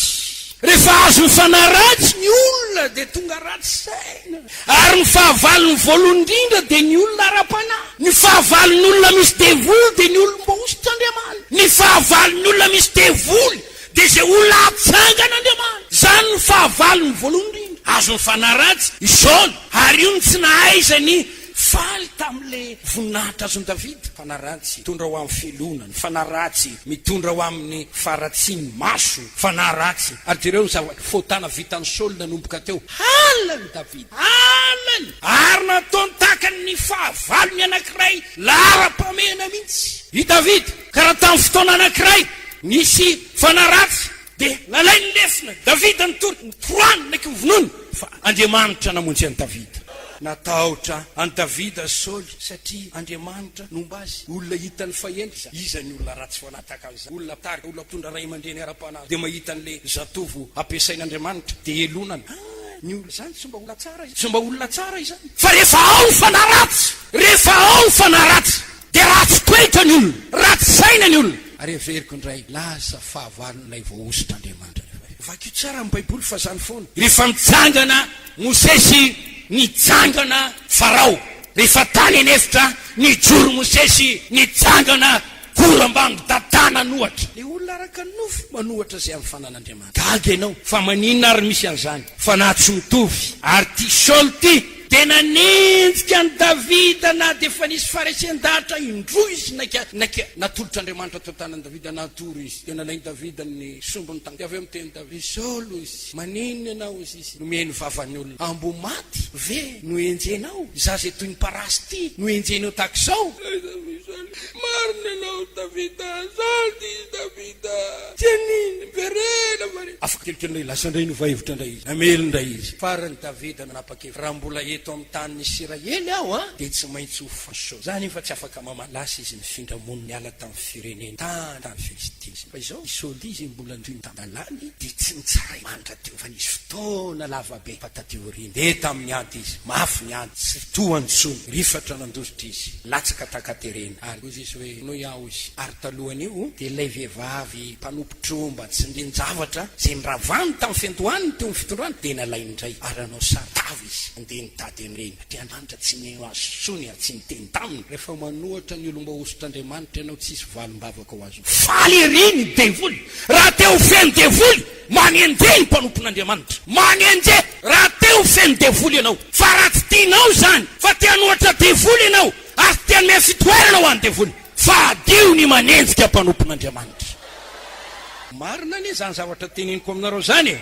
Rehefa azon'ny fanahy ratsy ny olona dia tonga ratsy saina. Ary ny fahavalony voalohany indrindra dia ny olona ara-panahy. Ny fahavalon'ny olona misy devoly dia ny olom-boahositr'Andriamanitra. Ny fahavalon'ny olona misy devoly dia izay olona atsangan'Andriamanitra. Izany no fahavalony voalohany indrindra. Azon'ny fanahy ratsy i Saoly, ary io no tsy nahaizany Faly tamin'ilay voninahitra azon'i Davida. Fanahy ratsy mitondra ho amin'ny fialonana, ny fanahy ratsy mitondra ho amin'ny faharatsian'ny maso, fanahy ratsy. Ary jereo ny zavatra, fahotana vitan'i Saoly nanomboka teo. Halany Davida, halany! Ary nataony tahaka ny fahavalony anankiray laharam-pahamehana mihitsy i Davida. Ka raha tamin'ny fotoana anankiray nisy fanahy ratsy, dia nalainy lefona Davida nitory, notorany, naiky novonoiny, fa Andriamanitra namonjy an'i Davida. Natahotra an'i Davida Saoly satria Andriamanitra nomba azy. Olona hitany fa hendry iza? Iza ny olona ratsy fanahy tahaka an'izany? Olona mpitarika, olona mpitondra ray aman-dreny ara-panahy dia mahita an'ilay zatovo ampiasain'Andriamanitra dia elonana. Ah, ny olona izany tsy mba olona tsara izany. Tsy mba olona tsara izany. Fa rehefa ao ny fanahy ratsy, rehefa ao ny fanahy ratsy dia ratsy toetra ny olona, ratsy saina ny olona. Ary heveriko indray, lasa fahavalon'ilay voahosotr'Andriamanitra rehefa avy eo. Vakio tsara ny Baiboly fa zany foana. Rehefa nitsangana Mosesy, nitsangana Farao. Rehefa tany an'efitra, nijoro Mosesy, nitsangana Kora mbango Datana an'ohatra. Le olona araka ny nofo manohatra izay amin'ny fanan'Andriamanitra. Gaga ianao fa maninona ary misy an'izany? Fanahy tsy mitovy. Ary ity Saoly ity. Dia nanenjika an'i Davida na dia efa nisy faharesen-dahatra indroa izy naika naika natolotr'Andriamanitra teo an-tanan'i Davida natory izy. Dia nalain'i Davida ny sombiny tany. Dia avy eo miteny Davida, Ry Saoly, hoy izy, maninona ianao, hoy izy, no mihaino vavan'ny olona? Amboa maty ve no enjehinao? Izaho izay toy ny parasy ity no enjehinao tahaka izao? Aiza hoy Saoly, Marina ianao, Davida, Saoly izy Davida, tsy haninona, miverena fa re. Afaka kelikely indray, lasa indray niova hevitra indray izy, namely indray izy. Farany Davida nanapa-kevitra, Raha mbola eto amin'ny tanin'ny Isiraely aho, dia tsy maintsy ho faso. Izaho anefa tsy afaka mamaly. Lasa izy nifindra monina niala tamin'ny fireneny tany tany Filistina. Fa izao, i Saoly izay mbola nitohy nitandalany dia tsy nitsaray mandra-teo fa nisy fotoana lava be fa taty aoriana dia tamin'ny ady izy, mafy ny ady, tsy tohany intsony, rifatra nandositra izy, latsaka tan-katerena ary hoy izy hoe, Noy aho izy. Ary talohan'io dia ilay vehivavy mpanompo tromba tsindrin-javatra izay niravany tamin'ny fiandohany teo amin'ny fitondrany dia nalainy indray ary nanao saron-tava izy nandeha nitady an'ireny satria Andriamanitra tsy nihaino azy intsony ary tsy niteny taminy. Rehefa manohatra ny olom-boahosotr'Andriamanitra ianao tsisy valim-bavaka ho azonao. Faly ery ny devoly raha te ho feno devoly manenjehy ny mpanompon'Andriamanitra manenjehy raha te ho feno devoly ianao fa raha tsy tianao izany fa te hanohatra devoly ianao ary tsy te hanome fitoerana ho an'ny devoly fadio ny manenjika mpanompon'Andriamanitra. Marina anie izany zavatra teneniko aminareo izany e!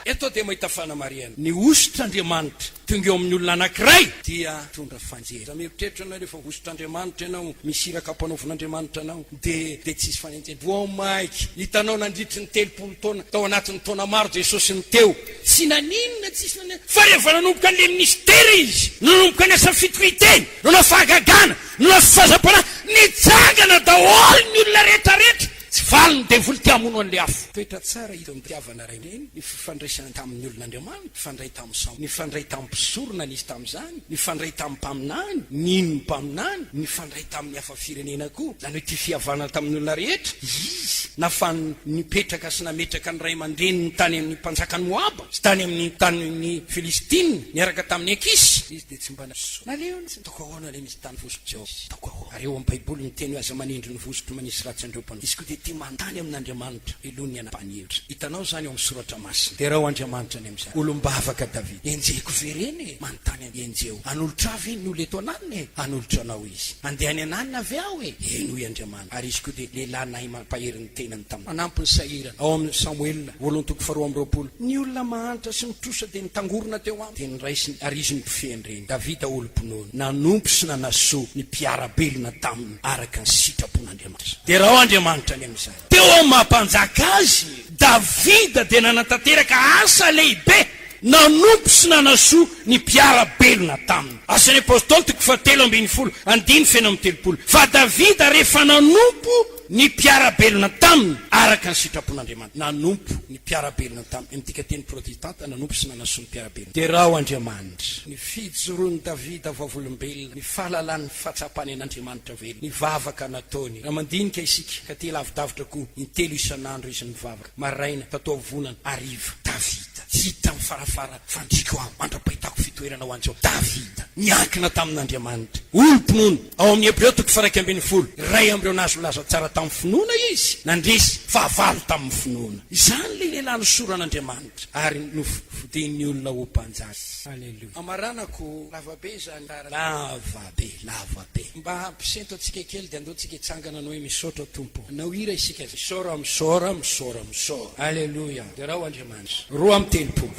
Eto aho dia mahita fanamarihana. Ny hosotr'Andriamanitra tonga eo amin'ny olona anankiray dia mitondra fanjera. Raha mieritreritra ianao rehefa hosotr'Andriamanitra ianao, misy iraka ampanaovin'Andriamanitra anao, dia dia tsy hisy fanenjehana. Vao mainka hitanao nandritry ny 30 taona, tao anatin'ny taona maro Jesosy no teo, tsy naninona, tsisy naninona, fa rehefa nanomboka an'ilay ministera Izy, nanomboka ny asa fitorian-teny, nanao fahagagana, nanao fifazam-panahy, nitsangana daholo ny olona rehetra rehetra. Tsy faly ny devoly te hamono an'ilay afo. Toetra tsara hita eo amin'ny fitiavana ray aman-dreny, ny fifandraisana tamin'ny olon'Andriamanitra, nifandray tamin'ny samy, nifandray tamin'ny mpisorona nisy tamin'izany, nifandray tamin'ny mpaminany, nino ny mpaminany, nifandray tamin'ny hafa firenena koa, izany hoe tia fihavanana tamin'ny olona rehetra izy, nafany nipetraka sy nametraka ny ray aman-dreniny tany amin'ny mpanjakan'i Moaba sy tany amin'ny tanin'ny Filistina niaraka tamin'ny Akisy izy dia tsy mba naleony tsy Ataoko ahoana ilay misy tany vositry ao? Ataoko ahoana? Ary eo amin'ny Baiboly ny teny hoe aza manindry ny vositro manisy ratsy an'ireo mpanota. Izy koa dia tia manontany amin'Andriamanitra alohan'ny hanapahany hevitra. Hitanao izany ao amin'ny Soratra Masina. Derao Andriamanitra ny amin'izany. Olom-bavaka Davida. Enjehiko ve ireny e? Manontany an' Enjeho. Hanolotra ahy ve ny olona eto an'anona e? Hanolotra anao izy. Handeha any an'anona ve aho e? Eny, hoy Andriamanitra. Ary izy koa dia lehilahy nahay mampahery ny tenany tamin'ny. Manampy ny sahirana. Ao amin'ny Samoela, voalohany toko faharoa amby 20. Ny olona mahantra sy mitrosa dia nitangorona teo aminy. Dia noraisiny, ary izy no mpifehy an'ireny. Davida olom-pinoana, nanompo sy nanasoa ny mpiara-belona taminy araka ny sitrapon'Andriamanitra. Derao Andriamanitra ny amin'izany. Teo amin'ny maha-mpanjaka azy, Davida dia nanatanteraka asa lehibe, nanompo sy nanasoa ny mpiara-belona taminy. Asan'ny Apostoly toko fahatelo ambin'ny folo, andininy fahenina amby 30. Fa Davida rehefa nanompo ny mpiara-belona taminy araka ny sitrapon'Andriamanitra. Nanompo ny mpiara-belona taminy. Amin'ny dikanteny protestanta, nanompo sy nanasoa ny mpiara-belona. Derao Andriamanitra. Ny fijoroan'i Davida vavolombelona, ny fahalalany ny fahatsapany an'Andriamanitra velona, ny vavaka nataony. Raha mandinika isika, ka te lavidavitra koa, intelo isan'andro izy nivavaka, maraina, tataovonana, hariva. Davida, tsy hita mifarafara fandriako aho, mandra-pahitako fitoerana ho an'i Jehovah. Davida, niankina tamin'Andriamanitra. Olom-pinoana. Ao amin'ny Hebreo toko faha-11, iray amin'ireo nahazo laza tsara tamin'ny finoana izy, nandresy fahavalo tamin'ny finoana. Izany ilay lehilahy nosoran'Andriamanitra ary nofidin'ny olona ho mpanjaka. Aleloia. Amaranako, lava be izany tara. Lava be, lava be. Mba hampisento antsika kely dia andao tsika hitsangana hanao hoe misaotra Tompo. Hanao hira isika. Misaora, misaora, misaora, misaora. Aleloia. Derao Andriamanitra. 32.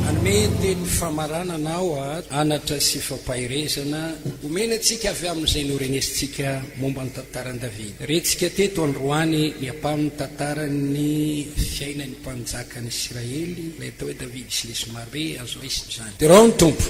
Hanome teny famaranana aho, anatra sy fampaherezana omena antsika avy amin'izay norenesintsika momba ny tantaran'i Davida. Rentsika teto androany ny ampahan'ny tantaran'ny fiainan'ny mpanjakan'i Isiraely, ilay atao hoe Davida. Misy lesona marobe azo raisina izany. Derao ny Tompo.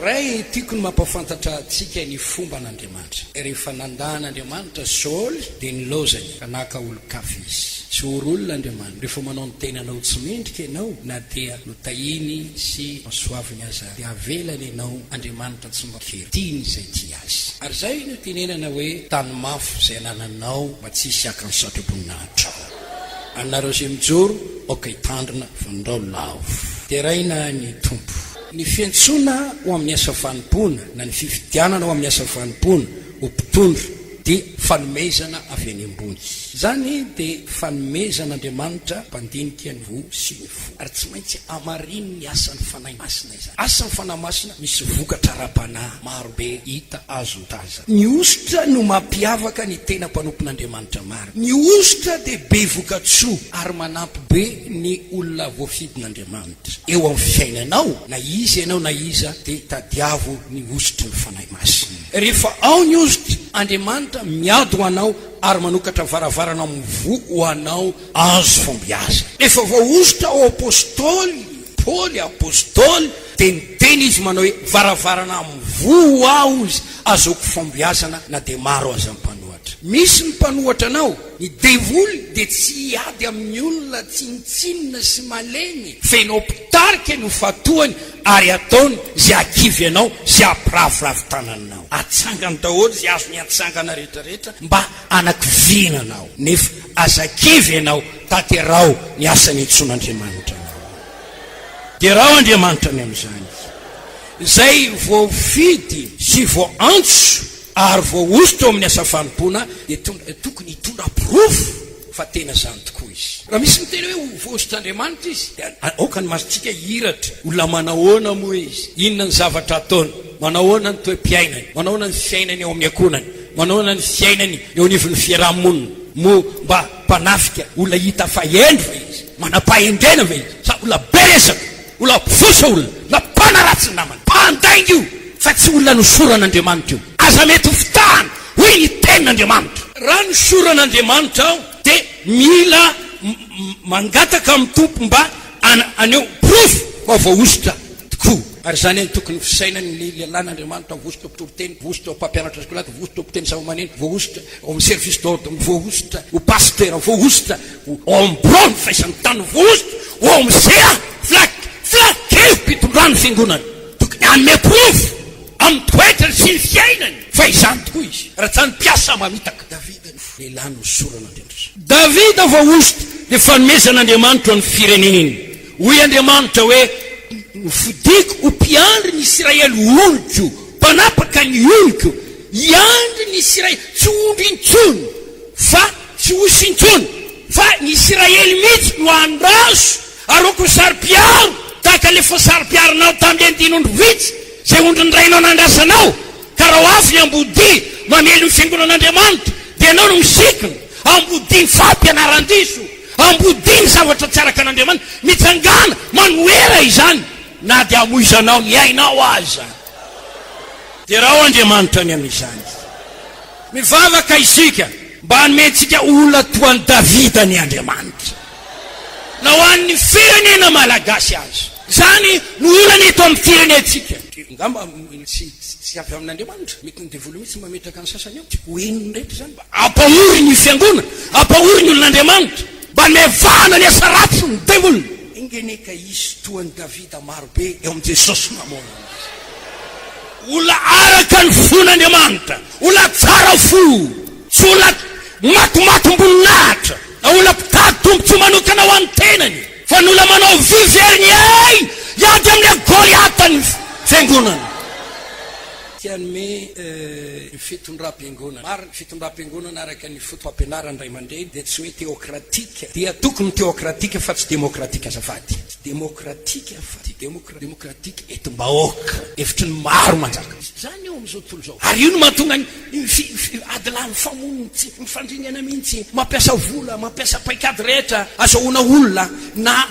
Ray, tiako ny mampahafantatra antsika ny fomban'Andriamanitra. Rehefa nandà an'Andriamanitra Saoly, dia nilaozany ka naka olon-kafa izy. Tsy ory olona Andriamanitra. Rehefa manao ny tenanao tsy mendrika ianao, na dia notahiny sy nosoaviny aza, dia avelany ianao. Andriamanitra tsy mba kery. Tiany izay tia Azy. Ary izay no itenenana hoe, tany mafy izay anananao mba tsy hisy haka ny satroboninahitra ao. Anareo izay mijoro, aoka hitandrina fandrao lavo. Deraina ny Tompo. Ny fiantsoana ho amin'ny asa fanompoana na ny fifidianana ho amin'ny asa fanompoana ho mpitondra dia fanomezana avy any ambony. Izany dia fanomezan'Andriamanitra mpandinika ny voa sy ny fo. Ary tsy maintsy hamarinin'ny asan'ny Fanahy Masina izany. Asan'ny Fanahy Masina misy vokatra ara-panahy maro be hita azo tazana. Ny hosotra no mampiavaka ny tena mpanompon'Andriamanitra marina. Ny hosotra dia be vokatsoa ary manampy be ny olona voafidin'Andriamanitra. Eo amin'ny fiainanao, na iza ianao na iza, dia tadiavo ny hosotry ny Fanahy Masina. Rehefa ao ny hosotra, Andriamanitra miady ho anao ary manokatra varavarana mivoha ho anao azo fombiazana. Rehefa voahosotra ho apostoly Paoly, apostoly, dia niteny izy manao hoe, Varavarana mivoha ho ahy hozy, azahoako fombiazana na dia maro aza ny mpanohatra. Misy ny mpanohatra anao. Ny devoly dia tsy hiady amin'ny olona tsinontsinona sy malemy. Feno mpitarika no fatohany ary ataony izay hahakivy anao sy hampiraviravy tananao. Atsangany daholo izay azony atsangana rehetrarehetra mba hanakiviana anao. Nefa aza kivy ianao, tanteraho ny asa niantsoan'Andriamanitra anao. Derao Andriamanitra ny amin'izany. Izay voafidy sy voaantso ary voahosotra ao amin'ny asa fanompoana dia tokony hitondra porofo fa tena izany tokoa izy. Raha misy miteny hoe ho voahosotr'Andriamanitra izy, dia aoka ny masontsika hihiratra. Olona manahoana moa izy? Inona ny zavatra ataony? Manahoana ny toe-piainany? Manahoana ny fiainany ao amin'ny ankohonany? Manahoana ny fiainany eo anivon'ny fiaraha-monina? Moa mba mpanafika, olona hita fa hendry ve izy? Manam-pahendrena ve izy? Sa olona be resaka? Olona mpifosa olona, na mpanaratsy ny namany. Mpandainga io, fa tsy olona nosoran'Andriamanitra io. Aza mety ho fitahana, hoy ny tenin'Andriamanitra. Raha nosoran'Andriamanitra aho, dia mila mangataka amin'ny Tompo mba haneho porofo fa voahosotra tokoa. Ary izany no tokony ho fisainan'ny lehilahin'Andriamanitra, voahosotra ho mpitoriteny, voahosotra ho mpampianatra sekoly, voahosotra ho mpiteny zavamaneno, voahosotra ao amin'ny service d'ordre, voahosotra ho pasitera, voahosotra ho ao amin'ny birao ny faisan'ny tany, voahosotra ho ao amin'ny CA, flac, filan-kevi-pitondran'ny fiangonana. Tokony hanome porofo amin'ny toetrany sy ny fiainany fa izany tokoa izy, raha tsy izany mpiasa mamitaka. Davida no lehilahy nosoran'Andriamanitra. Davida voahosotra dia fanomezan'Andriamanitra ho an'ny fireneny. Hoy Andriamanitra hoe, Nofidiko ho mpiandry ny Isiraely oloko, mpanapaka ny oloko. Hiandry ny Isiraely, tsy ondry intsony, fa tsy osy intsony, fa ny Isiraely mihitsy no andraso, ary aoka ho saro-piaro, tahaka ilay efa saro-piaronao tamin'ilay andian'ondry vitsy, izay ondrin'ny rainao nandrasanao. Ka raha ho avy ny ambodia mamely ny fiangonan'Andriamanitra, dia ianao no misikina, ambodia ny fampianaran-diso, ambodia ny zavatra tsy araka an'Andriamanitra, mitsangàna, manohera izany, na dia hamoizanao ny ainao aza. Derao Andriamanitra ny amin'izany. Mivavaka isika mba hanome antsika olona toa an'i Davida anie Andriamanitra. Na ho an'ny firenena malagasy aza. Izany no olana eto amin'ny firenentsika. Angamba tsy tsy avy amin'Andriamanitra. Mety ny devoly mihitsy mametraka ny sasany ao. Tsy ho henony rehetra izany. Mba ampahory ny fiangonana, ampahory ny olon'Andriamanitra. Mba hanome vahana ny asa ratsin'ny devoly. Enga anie ka hisy toa an'i Davida maro be eo amin'i Jesosy mamono azy. Olona araka ny fon'Andriamanitra, olona tsara fo, tsy olona matimatim-boninahitra, na olona mpitady tombontsoa manokana ho an'ny tenany, fa ny olona manao vy very ny ainy hiady amin'ilay Goliata ny fiangonana. Te hanome ny fitondram-piangonana. Marina, fitondram-piangonana araka ny foto-pampianaran'ny ray aman-dreny dia tsy hoe teokratika, dia tokony teokratika fa tsy demokratika azafady. Tsy demokratika fa demokratika entim-bahoaka, hevitry ny maro manjaka. Izany eo amin'izao tontolo izao. Ary io no mahatonga ny ady lahy mifamono, tsy mifandringana mihitsy, mampiasa vola, mampiasa paikady rehetra azahoana olona, na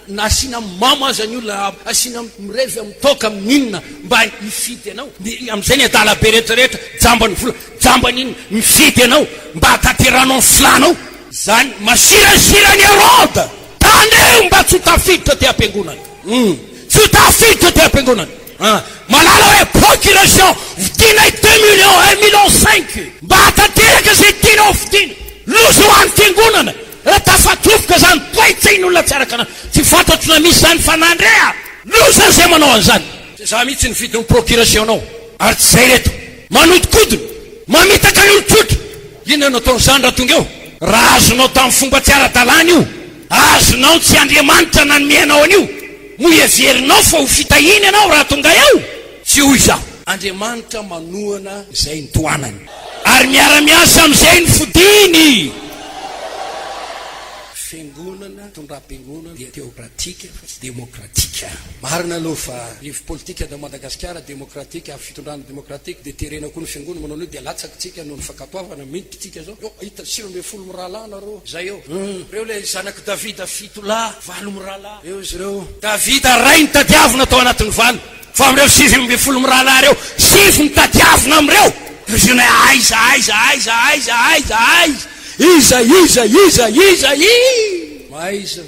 na asiana mamo aza ny olona, asiana mirevy amin'ny toaka, amin'inona mba hifidy anao. Amin'izay ny adala be rehetra rehetra, jamban'ny vola, jamban'ny inona, mifidy anao mba hahatanterahanao ny filànao. Izany masirasira an'i Heroda. Tandremo mba tsy ho tafiditra aty am-piangonana. Hum. Tsy ho tafiditra aty am-piangonana. Ah. Malala hoe procuration, vidinay deux millions, un million cinq. Mba hahatanteraka izay tianao ho vidiana. Loza ho an'ny fiangonana. Raha tafatsofoka izany toe-tsain'olona tsy araka anah, tsy fantatro na misy izany fa nandre aho. Loza izay manao an'izany. Tsy za mihitsy nifidy ny procuration-nao ary tsy izay reto. Manodikodina, mamitaka ny olon-tsotra. Inona no ataon'izany raha tonga eo? Raha azonao tamin'ny fomba tsy ara-dalàna io, azonao tsy Andriamanitra nanome anao an'io, moa heverinao fa ho fitahiana ianao raha tonga eo? Tsy hoy izaho. Andriamanitra manohana izay notohanany. Ary miara-miasa amin'izay nofidiny. Fiangonana, fitondram-piangonana dia teokratika fa tsy demokratika. Marina aloha fa rivo-politika eto Madagasikara demokratika ary fitondrana demokratika dia terena koa ny fiangonana manao an'io dia latsaka tsika noho ny fankatoavana miditra tsika zao. Eo hita 19 mirahalahy nareo zay eo. Hum reo le zanak'i Davida fito lahy, valo mirahalahy eo izy ireo. Davida ray no tadiavina tao anatin'ny valo. Fa amin'ireo 19 mirahalahy ireo, sivy no tadiavina amin'ireo. Ry hoe aiza, aiza, aiza, aiza, aiza, aiza, iza, iza, iza, iza, ii. Aiza.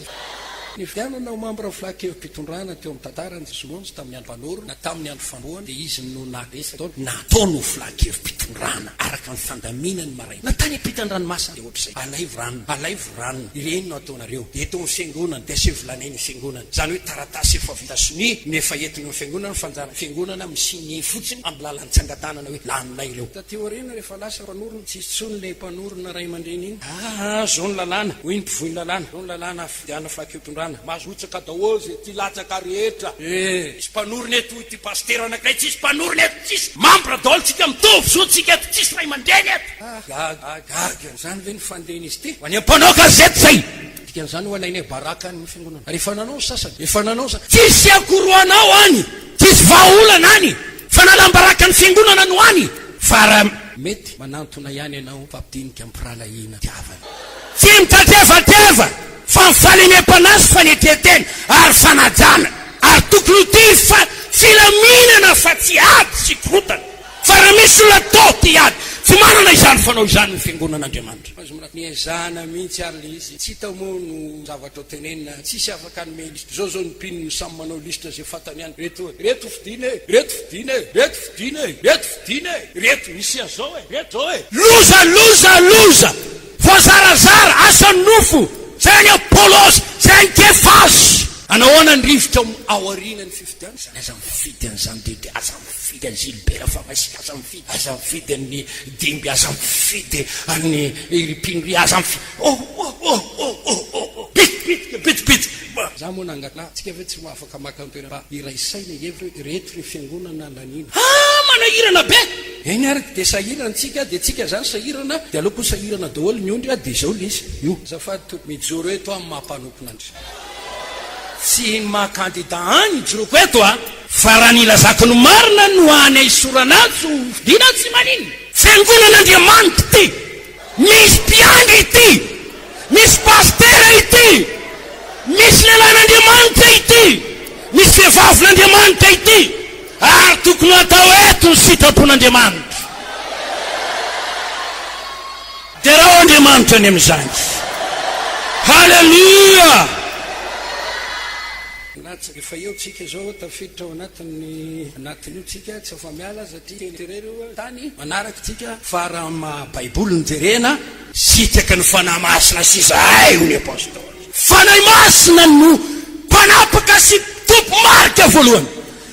Nifidianana ho mambra filan-kevi-pitondrana teo amin'ny tantaran'i Jesosy tamin'ny andro mpanorina na tamin'ny andro fanombohana dia izy no naresaka tao, nataony ho filan-kevi-pitondrana araka ny fandaminany maraina. Na tany ampitan-dranomasina dia ohatr'izay. Alaivo ranona, alaivo ranona, ireny no ataonareo. Eto amin'ny fiangonana dia asaivo lanaina ny fiangonana. Izany hoe taratasy efa vita sonia no efa entina eo amin'ny fiangonana fa anjaran'ny fiangonana mi-signer fotsiny amin'ny lalan'ny tsangan-tanana hoe laninay ireo. Taty aoriana rehefa lasa mpanorina, tsisy intsony ilay mpanorina ray aman-dreny iny. Aa zao ny lalàna, hoy ny mpivoy ny lalàna, zao ny lalàna fifidianana filankevim-pitondrana, mahazo rotsaka daholo izay tia latsaka rehetra. E! Tsisy mpanorina eto hoy ity pasitera anankiray, tsisy mpanorina eto, tsisy mambra daholo tsika, mitovy zo tsika eto, tsisy ray aman-dreny eto. Gaga, gaga, izany ve ny fandehan'izy ity? Ho any amin'ny mpanao gazety izay! Dikan'izany ho alainay baraka ny fiangonana. Ary efa nanao ny sasany, efa nanao ny sasany. Tsisy akory ho anao any, tsisy vahaolana any, fanalam-baraka ny fiangonana no any, fa raha. Mety manantona ihany ianao mifampidinika am-pirahalahiana fitiavana. Tsy mitratrevatreva fa ny fahalemem-panahy sy fanetren-tena ary fanajana ary tokony ho tia fa filaminana fa tsy ady sy korontana. Fa raha misy olona toa tia ady, tsy manana izany fanao izany ny fiangonan'Andriamanitra. Azo mra niezahana mihitsy ary le izy, tsy hita moa no zavatra ho tenenina, tsisy afaka hanome lisitra, zao zao ny mpino no samy manao lisitra ze fantany any, reto e, reto fidina e, reto fidina e, reto fidina e, reto fidina e, reto misy an'zao e, reto zao e. Loza loza loza! Voazarazara, asan'ny nofo, zay any Apolosy, zay any Kefasy. Anahoana ny rivotra ao aorianan'ny fifidianana? Zany aza mifidy an'izany Dede, aza mifidy an'i Gilbert Famasika, aza mifidy, aza mifidy an'i Dimby, aza mifidy an'i ry Mpino ry, aza mifidy, oh oh oh oh oh oh oh, bitibitika bitibitika. Za moa nangataka, tsika ve tsy afaka maka ny toerana mba hiray saina hihevitra hoe ireto ry fiangonana laniana. Ah manahirana be! Eny ary dia sahirana tsika dia tsika zany sahirana dia aleo koa sahirana daholo ny ondry a dia izao le izy io. Azafady tompoko, mijoro eto aho amin'ny maha mpanompon'Andriamanitra. Tsy ny maha kandida ahy no ijoroako eto a! Fa raha ny ilazako ny marina no any aisorana ahy tsy ho fidiana tsy maninona. Fiangonan'Andriamanitra ity! Misy mpiandry ity! Misy pasitera ity! Misy lehilahin'Andriamanitra ity! Misy vehivavin'Andriamanitra ity! Ary tokony ho atao eto ny sitrapon'Andriamanitra. Derao Andriamanitra ny amin'izany. Haleloia! Latsaka efa eo tsika zao tafiditra ao anatin'ny anatin'io tsika tsy afa miala satria teny irery io tany manaraka tsika fa raha maha baiboly no jerena Sitraky ny Fanahy Masina sy izahay hoy ny Apostoly. Fanahy Masina no mpanapaka sy tompo-marika voalohany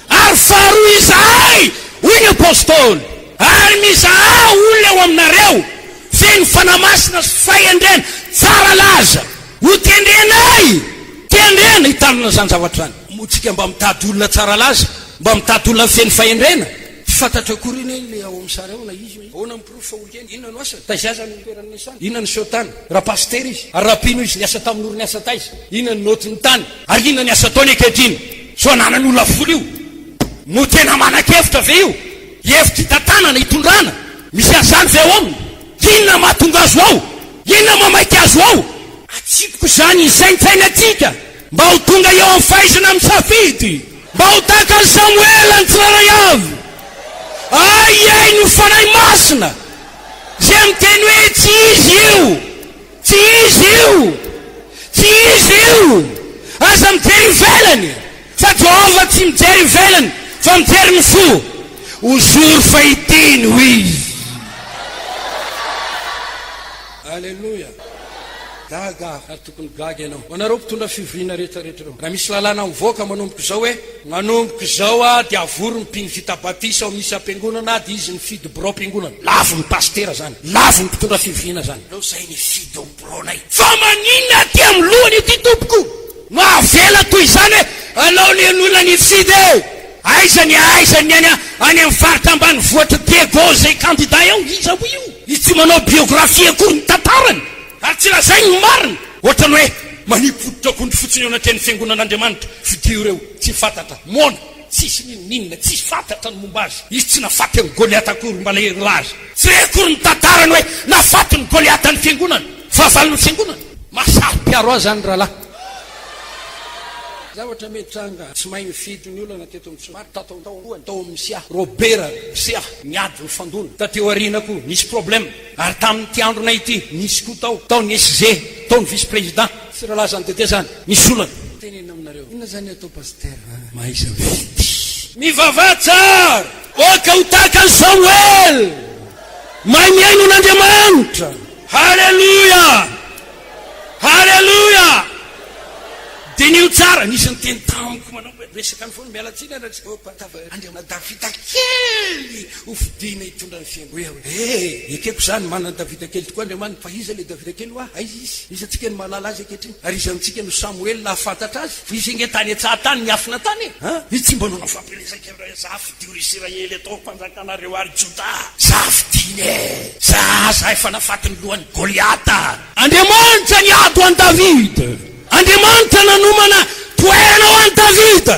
ary faharoa izahay hoy ny Apostoly ary mizahà olona eo aminareo feno Fanahy Masina sy fahendrena tsara laza ho tendrenay tendrena hitandrina izany zavatra izany. Moa tsika mba mitady olona tsara laza? Mba mitady olona feno fahendrena? Tsy fantatro akory anie ilay ao amin'ny sary ao na izy io. Ahoana ny porofo fa olon-kendry? Inona no asany? Taiza aza no toerana niasany? Inona no seho tany? Raha pasitera izy? Ary raha mpino izy, niasa tamin'ny orinasa taiza? Inona ny naotiny tany? Ary inona ny asa ataony ankehitriny? Sao ananany olona vola io? Moa tena manan-kevitra ve io? Hevitra hitantanana, hitondrana? Misy an'izany ve ao aminy? Inona no mahatonga azy ho ao? Inona no mamaika azy ho ao? Atsipiko izany hisaintsainantsika mba ho tonga eo amin'ny fahaizana misafidy, mba ho tahaka an'i Samoela ny tsirairay avy. Ary hihaino ny Fanahy Masina izay miteny hoe tsy izy io, tsy izy io, tsy izy io. Aza mijery ivelany, fa Jehovah tsy mijery ivelany, fa mijery ny fo. Hozory fa ity no izy. Aleloia! Gaga aho, ary tokony gaga ianao. Ho anareo mpitondra fivoriana rehetra rehetra ireo. Raha misy lalàna mivoaka manomboka izao hoe, manomboka izao aho dia avory ny mpino vita batisa ao amin'ny isam-piangonana dia izy nifidy biraom-piangonana. Lavo ny pasitera izany. Lavo ny mpitondra fivoriana izany. Aleo izay nifidy ao amin'ny biraonay. Fa maninona aty amin'ny lohany ity tompoko no avela toy izany hoe alao ny olona nifidy e! Aiza ny aiza ny any any amin'ny faritra ambanivohitr'i Diego izay kandida eo? Iza moa io? Izy tsy manao biographie akory ny tantarany ary tsy lazainy ny marina. Ohatrany hoe manipy hoditra akondro fotsiny eo anatrehan'ny fiangonan'Andriamanitra. Fidio ireo, tsy fantatra, moana, tsisy n'inon'inona, tsisy fantatra ny momba azy. Izy tsy nafaty an'i Goliata akory mba lehilahy. Tsy re akory ny tantarany hoe nafatin'i Goliata ny fiangonana, fahavalon'ny fiangonana. Mahasaro-piaro ahy izany rahalahy. Zavatra mety tranga tsy mahay mifidy ny olana teto amin'ny somary tato taolohany tao amin'ny sia Robert sia niady nifandona taty aoriana koa nisy problème ary tamin'ity andronay ity nisy koa tao tao ny SG tao ny vice président tsy rahalahy zany Dede zany nisy olana Tenenina aminareo inona zany atao pasitera a mahaiza mifidy. Mivavaha tsara, aoka ho tahaka an'i Samoela, mahay mihaino an'Andriamanitra. Haleloia! Haleloia! Diniho tsara, nisy niteny tamiko manao hoe, resaka any foana, miala tsiny raha tsy opa tava Andriana Davida kely ho fidiana hitondra ny fiangoe aho. Eh, ekeko izany, manana Davida kely tokoa Andriamanitra, fa iza ilay Davida kely hoa? Aiza izy? Iza antsika no mahalala azy ankehitriny? Ary iza amintsika no Samoela nahafantatra azy? Fa izy ange tany an-tsaha tany, niafina tany e! An? Izy tsy mba nanao fampielezan-kevitra hoe, za fidio ry Isiraely atao mpanjakanareo ary Jodà. Za fidiana e! Za, za efa nafaty ny lohan'i Goliata. Andriamanitra niady ho an'i Davida. Andriamanitra nanomana toerana ho an'i Davida.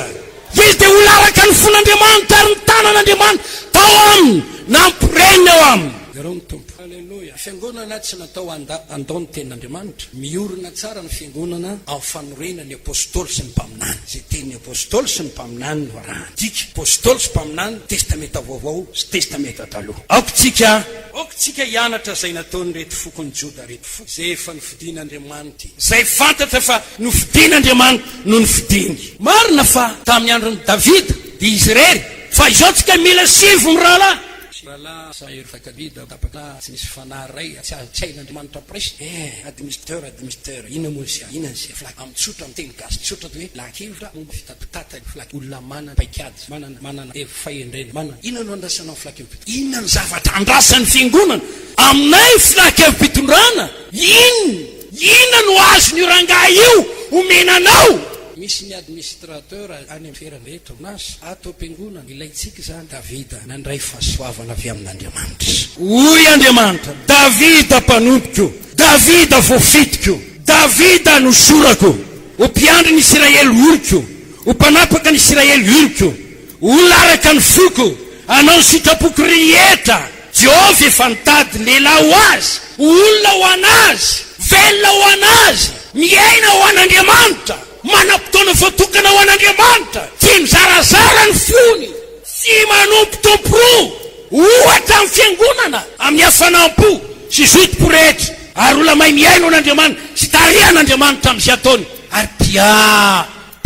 Izy dia olona araka ny fon'Andriamanitra ary ny tanan'Andriamanitra tao aminy, nampireniny ao aminy. Derao ny Tompo. Aleloia. Ny fiangonana tsy natao handa handao ny tenin'Andriamanitra. Miorina tsara ny fiangonana amin'ny fanorenan'ny Apostoly sy ny mpaminany. Izay tenin'ny Apostoly sy ny mpaminany no arahana. Dika, Apostoly sy mpaminany, Testamenta Vaovao sy Testamenta Taloha. Aoka tsika. Aoka tsika hianatra izay nataon'ireto fokon'i Joda ireto, foko izay efa nofidin'Andriamanitra, izay fantatra fa nofidin'Andriamanitra no nofidiny. Marina fa tamin'ny andron'i Davida dia izy irery, fa izao tsika mila sivy mirahalahy. Rahalahy Sahery Fakabida tapaka tsy misy fanahy iray tsy azo tsy hain'Andriamanitra ampiresy eh administrateur administrateur inona moa ny inona ny flaky amin'ny tsotra amin'ny teny gasy tsotra toy hoe laha-kevitra momba fitapitata flaky olona manana paikady Manana, manana hevi fahendrena, manana. Inona no andrasanao filankevim-pitondrana? Inona no zavatra andrasan'ny fiangonana aminay filankevim-pitondrana? Inona? Inona no azon'io rangahy io omena anao? Misy ny administrateur any amin'ny toerana eto, nas, ato am-piangonana. Ilaintsika izany. Davida nandray fahasoavana avy amin'Andriamanitra. Hoy Andriamanitra, Davida mpanompoko, Davida voafidiko, Davida nosorako, ho mpiandry ny Isiraely oloko. Ho mpanapaka ny Isiraely oloko, ho olona araka ny foko, hanao ny sitrapoko rehetra. Jehovah efa nitady lehilahy ho azy, ho olona ho an'azy, velona ho an'azy, miaina ho an'Andriamanitra, manam-potoana voatokana ho an'Andriamanitra, tsy mizarazara ny fony, tsy manompo tompo roa, ohatra ny fiangonana, amin'ny hafanam-po sy zotom-po rehetra, ary olona mahay mihaino an'Andriamanitra sy tarihan'Andriamanitra amin'izay ataony, ary tia.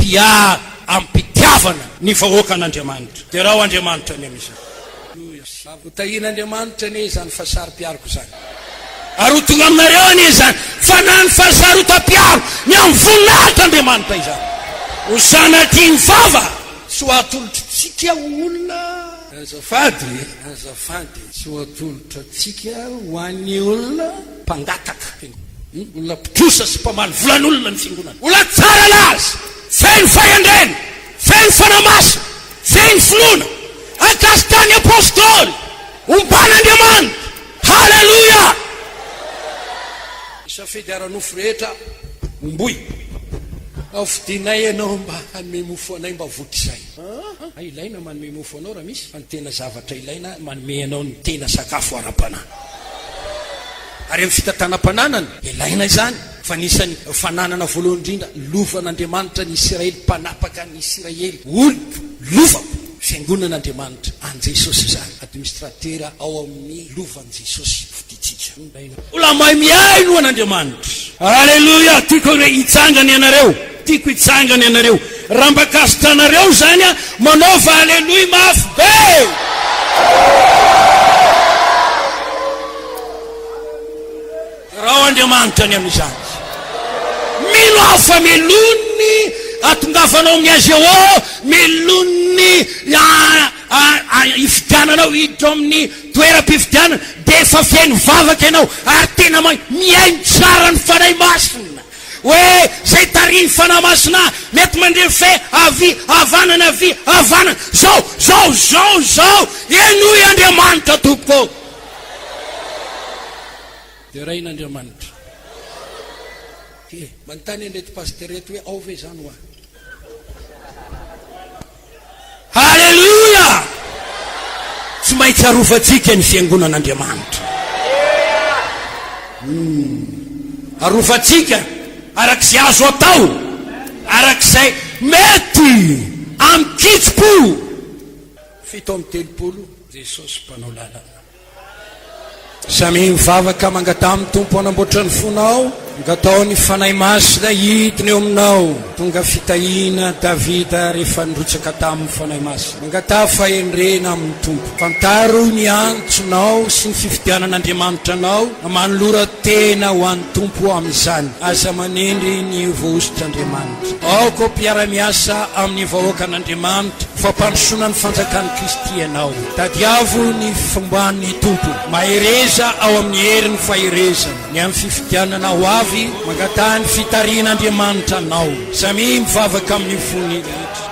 Mpiahy amim-pitiavana ny vahoakan'Andriamanitra. Derao Andriamanitra ny amin'izany. Ho tahian'Andriamanitra anie izany fahasaro-piaroko izany. Ary ho tonga aminareo anie izany fanahin'ny fahasarotam-piaro ny amin'ny voninahitr'Andriamanitra izany. Ho sanatria ny vava tsy ho atolotritsika ho olona. Azafady, azafady, tsy ho atolotratsika ho an'ny olona mpangataka. Olona mpitrosa sy mpamaly volan'olona ny fiangonana. Olona tsara laza, feno fahendrena, feno Fanahy Masina, feno finoana, ankasitrahan'ny Apostoly, omban'Andriamanitra. Haleloia! Ny safidy ara-nofo rehetra omboy. Ao fidinay ianao mba hanome mofo anay mba voky izay. Aa ilaina manome mofo anao raha misy fa ny tena zavatra ilaina manome anao ny tena sakafo ara-panahy. Ary amin'ny fitantanam-pananana, ilaina izany, fa anisan'ny fananana voalohany indrindra lovan'Andriamanitra ny Isiraely, mpanapaka ny Isiraely, oloko, lovako, fiangonan'Andriamanitra, an'i Jesosy izany, administratera ao amin'ny lovan'i Jesosy, fidintsika. Mbola mahay mihaino an'Andriamanitra. Aleloia! Tiako hoe hitsangana ianareo. Tiako hitsangana ianareo. Raha mba kasitranareo izany an, manaova aleloia mafy be! Derao Andriamanitra ny amin'izany. Mino aho fa mialoha ny hahatongavanao amin'ny AGO, mialoha ny hifidiananao hiditra ao amin'ny toeram-pifidianana dia efa feno vavaka ianao ary tena mihaino tsara ny Fanahy Masina. Hoe zay tarihin'ny Fanahy Masina ahy, mety mandre fe havia havanana havia havanana, zao, zao, zao, zao, henoy Andriamanitra tompoko ô. Deraina Andriamanitra. He, manontany an'ireto pasitera ireto hoe ao ve izany hoa? Haleloia! Tsy maintsy arovantsika ny fiangonan'Andriamanitra. Hum. Arovantsika araka izay azo atao, araka izay mety amin-kitsim-po. 37. Jesosy mpanao lalana. Samia mivavaka mangataha amin'ny Tompo hanamboatra ny fonao, angataho ny Fanahy Masina hidina eo aminao. Tonga fitahiana Davida rehefa nirotsaka tamin'ny Fanahy Masina. Mangataha fahendrena amin'ny Tompo. Fantaro ny antsonao sy ny fifidianan'Andriamanitra anao, manolora tena ho an'ny Tompo amin'izany. Aza manendry ny voahosotr'Andriamanitra. Aoka ho mpiara-miasa amin'ny vahoakan'Andriamanitra ho fampandrosoana ny fanjakan'i Kristy ianao. Tadiavo ny fomban'ny Tompo. Mahereza ao amin'ny herin'ny faherezany. Ny amin'ny fifidianana ho avy, mangataha ny fitarihan'Andriamanitra anao. Samia mivavaka amin'ny fony rehetra.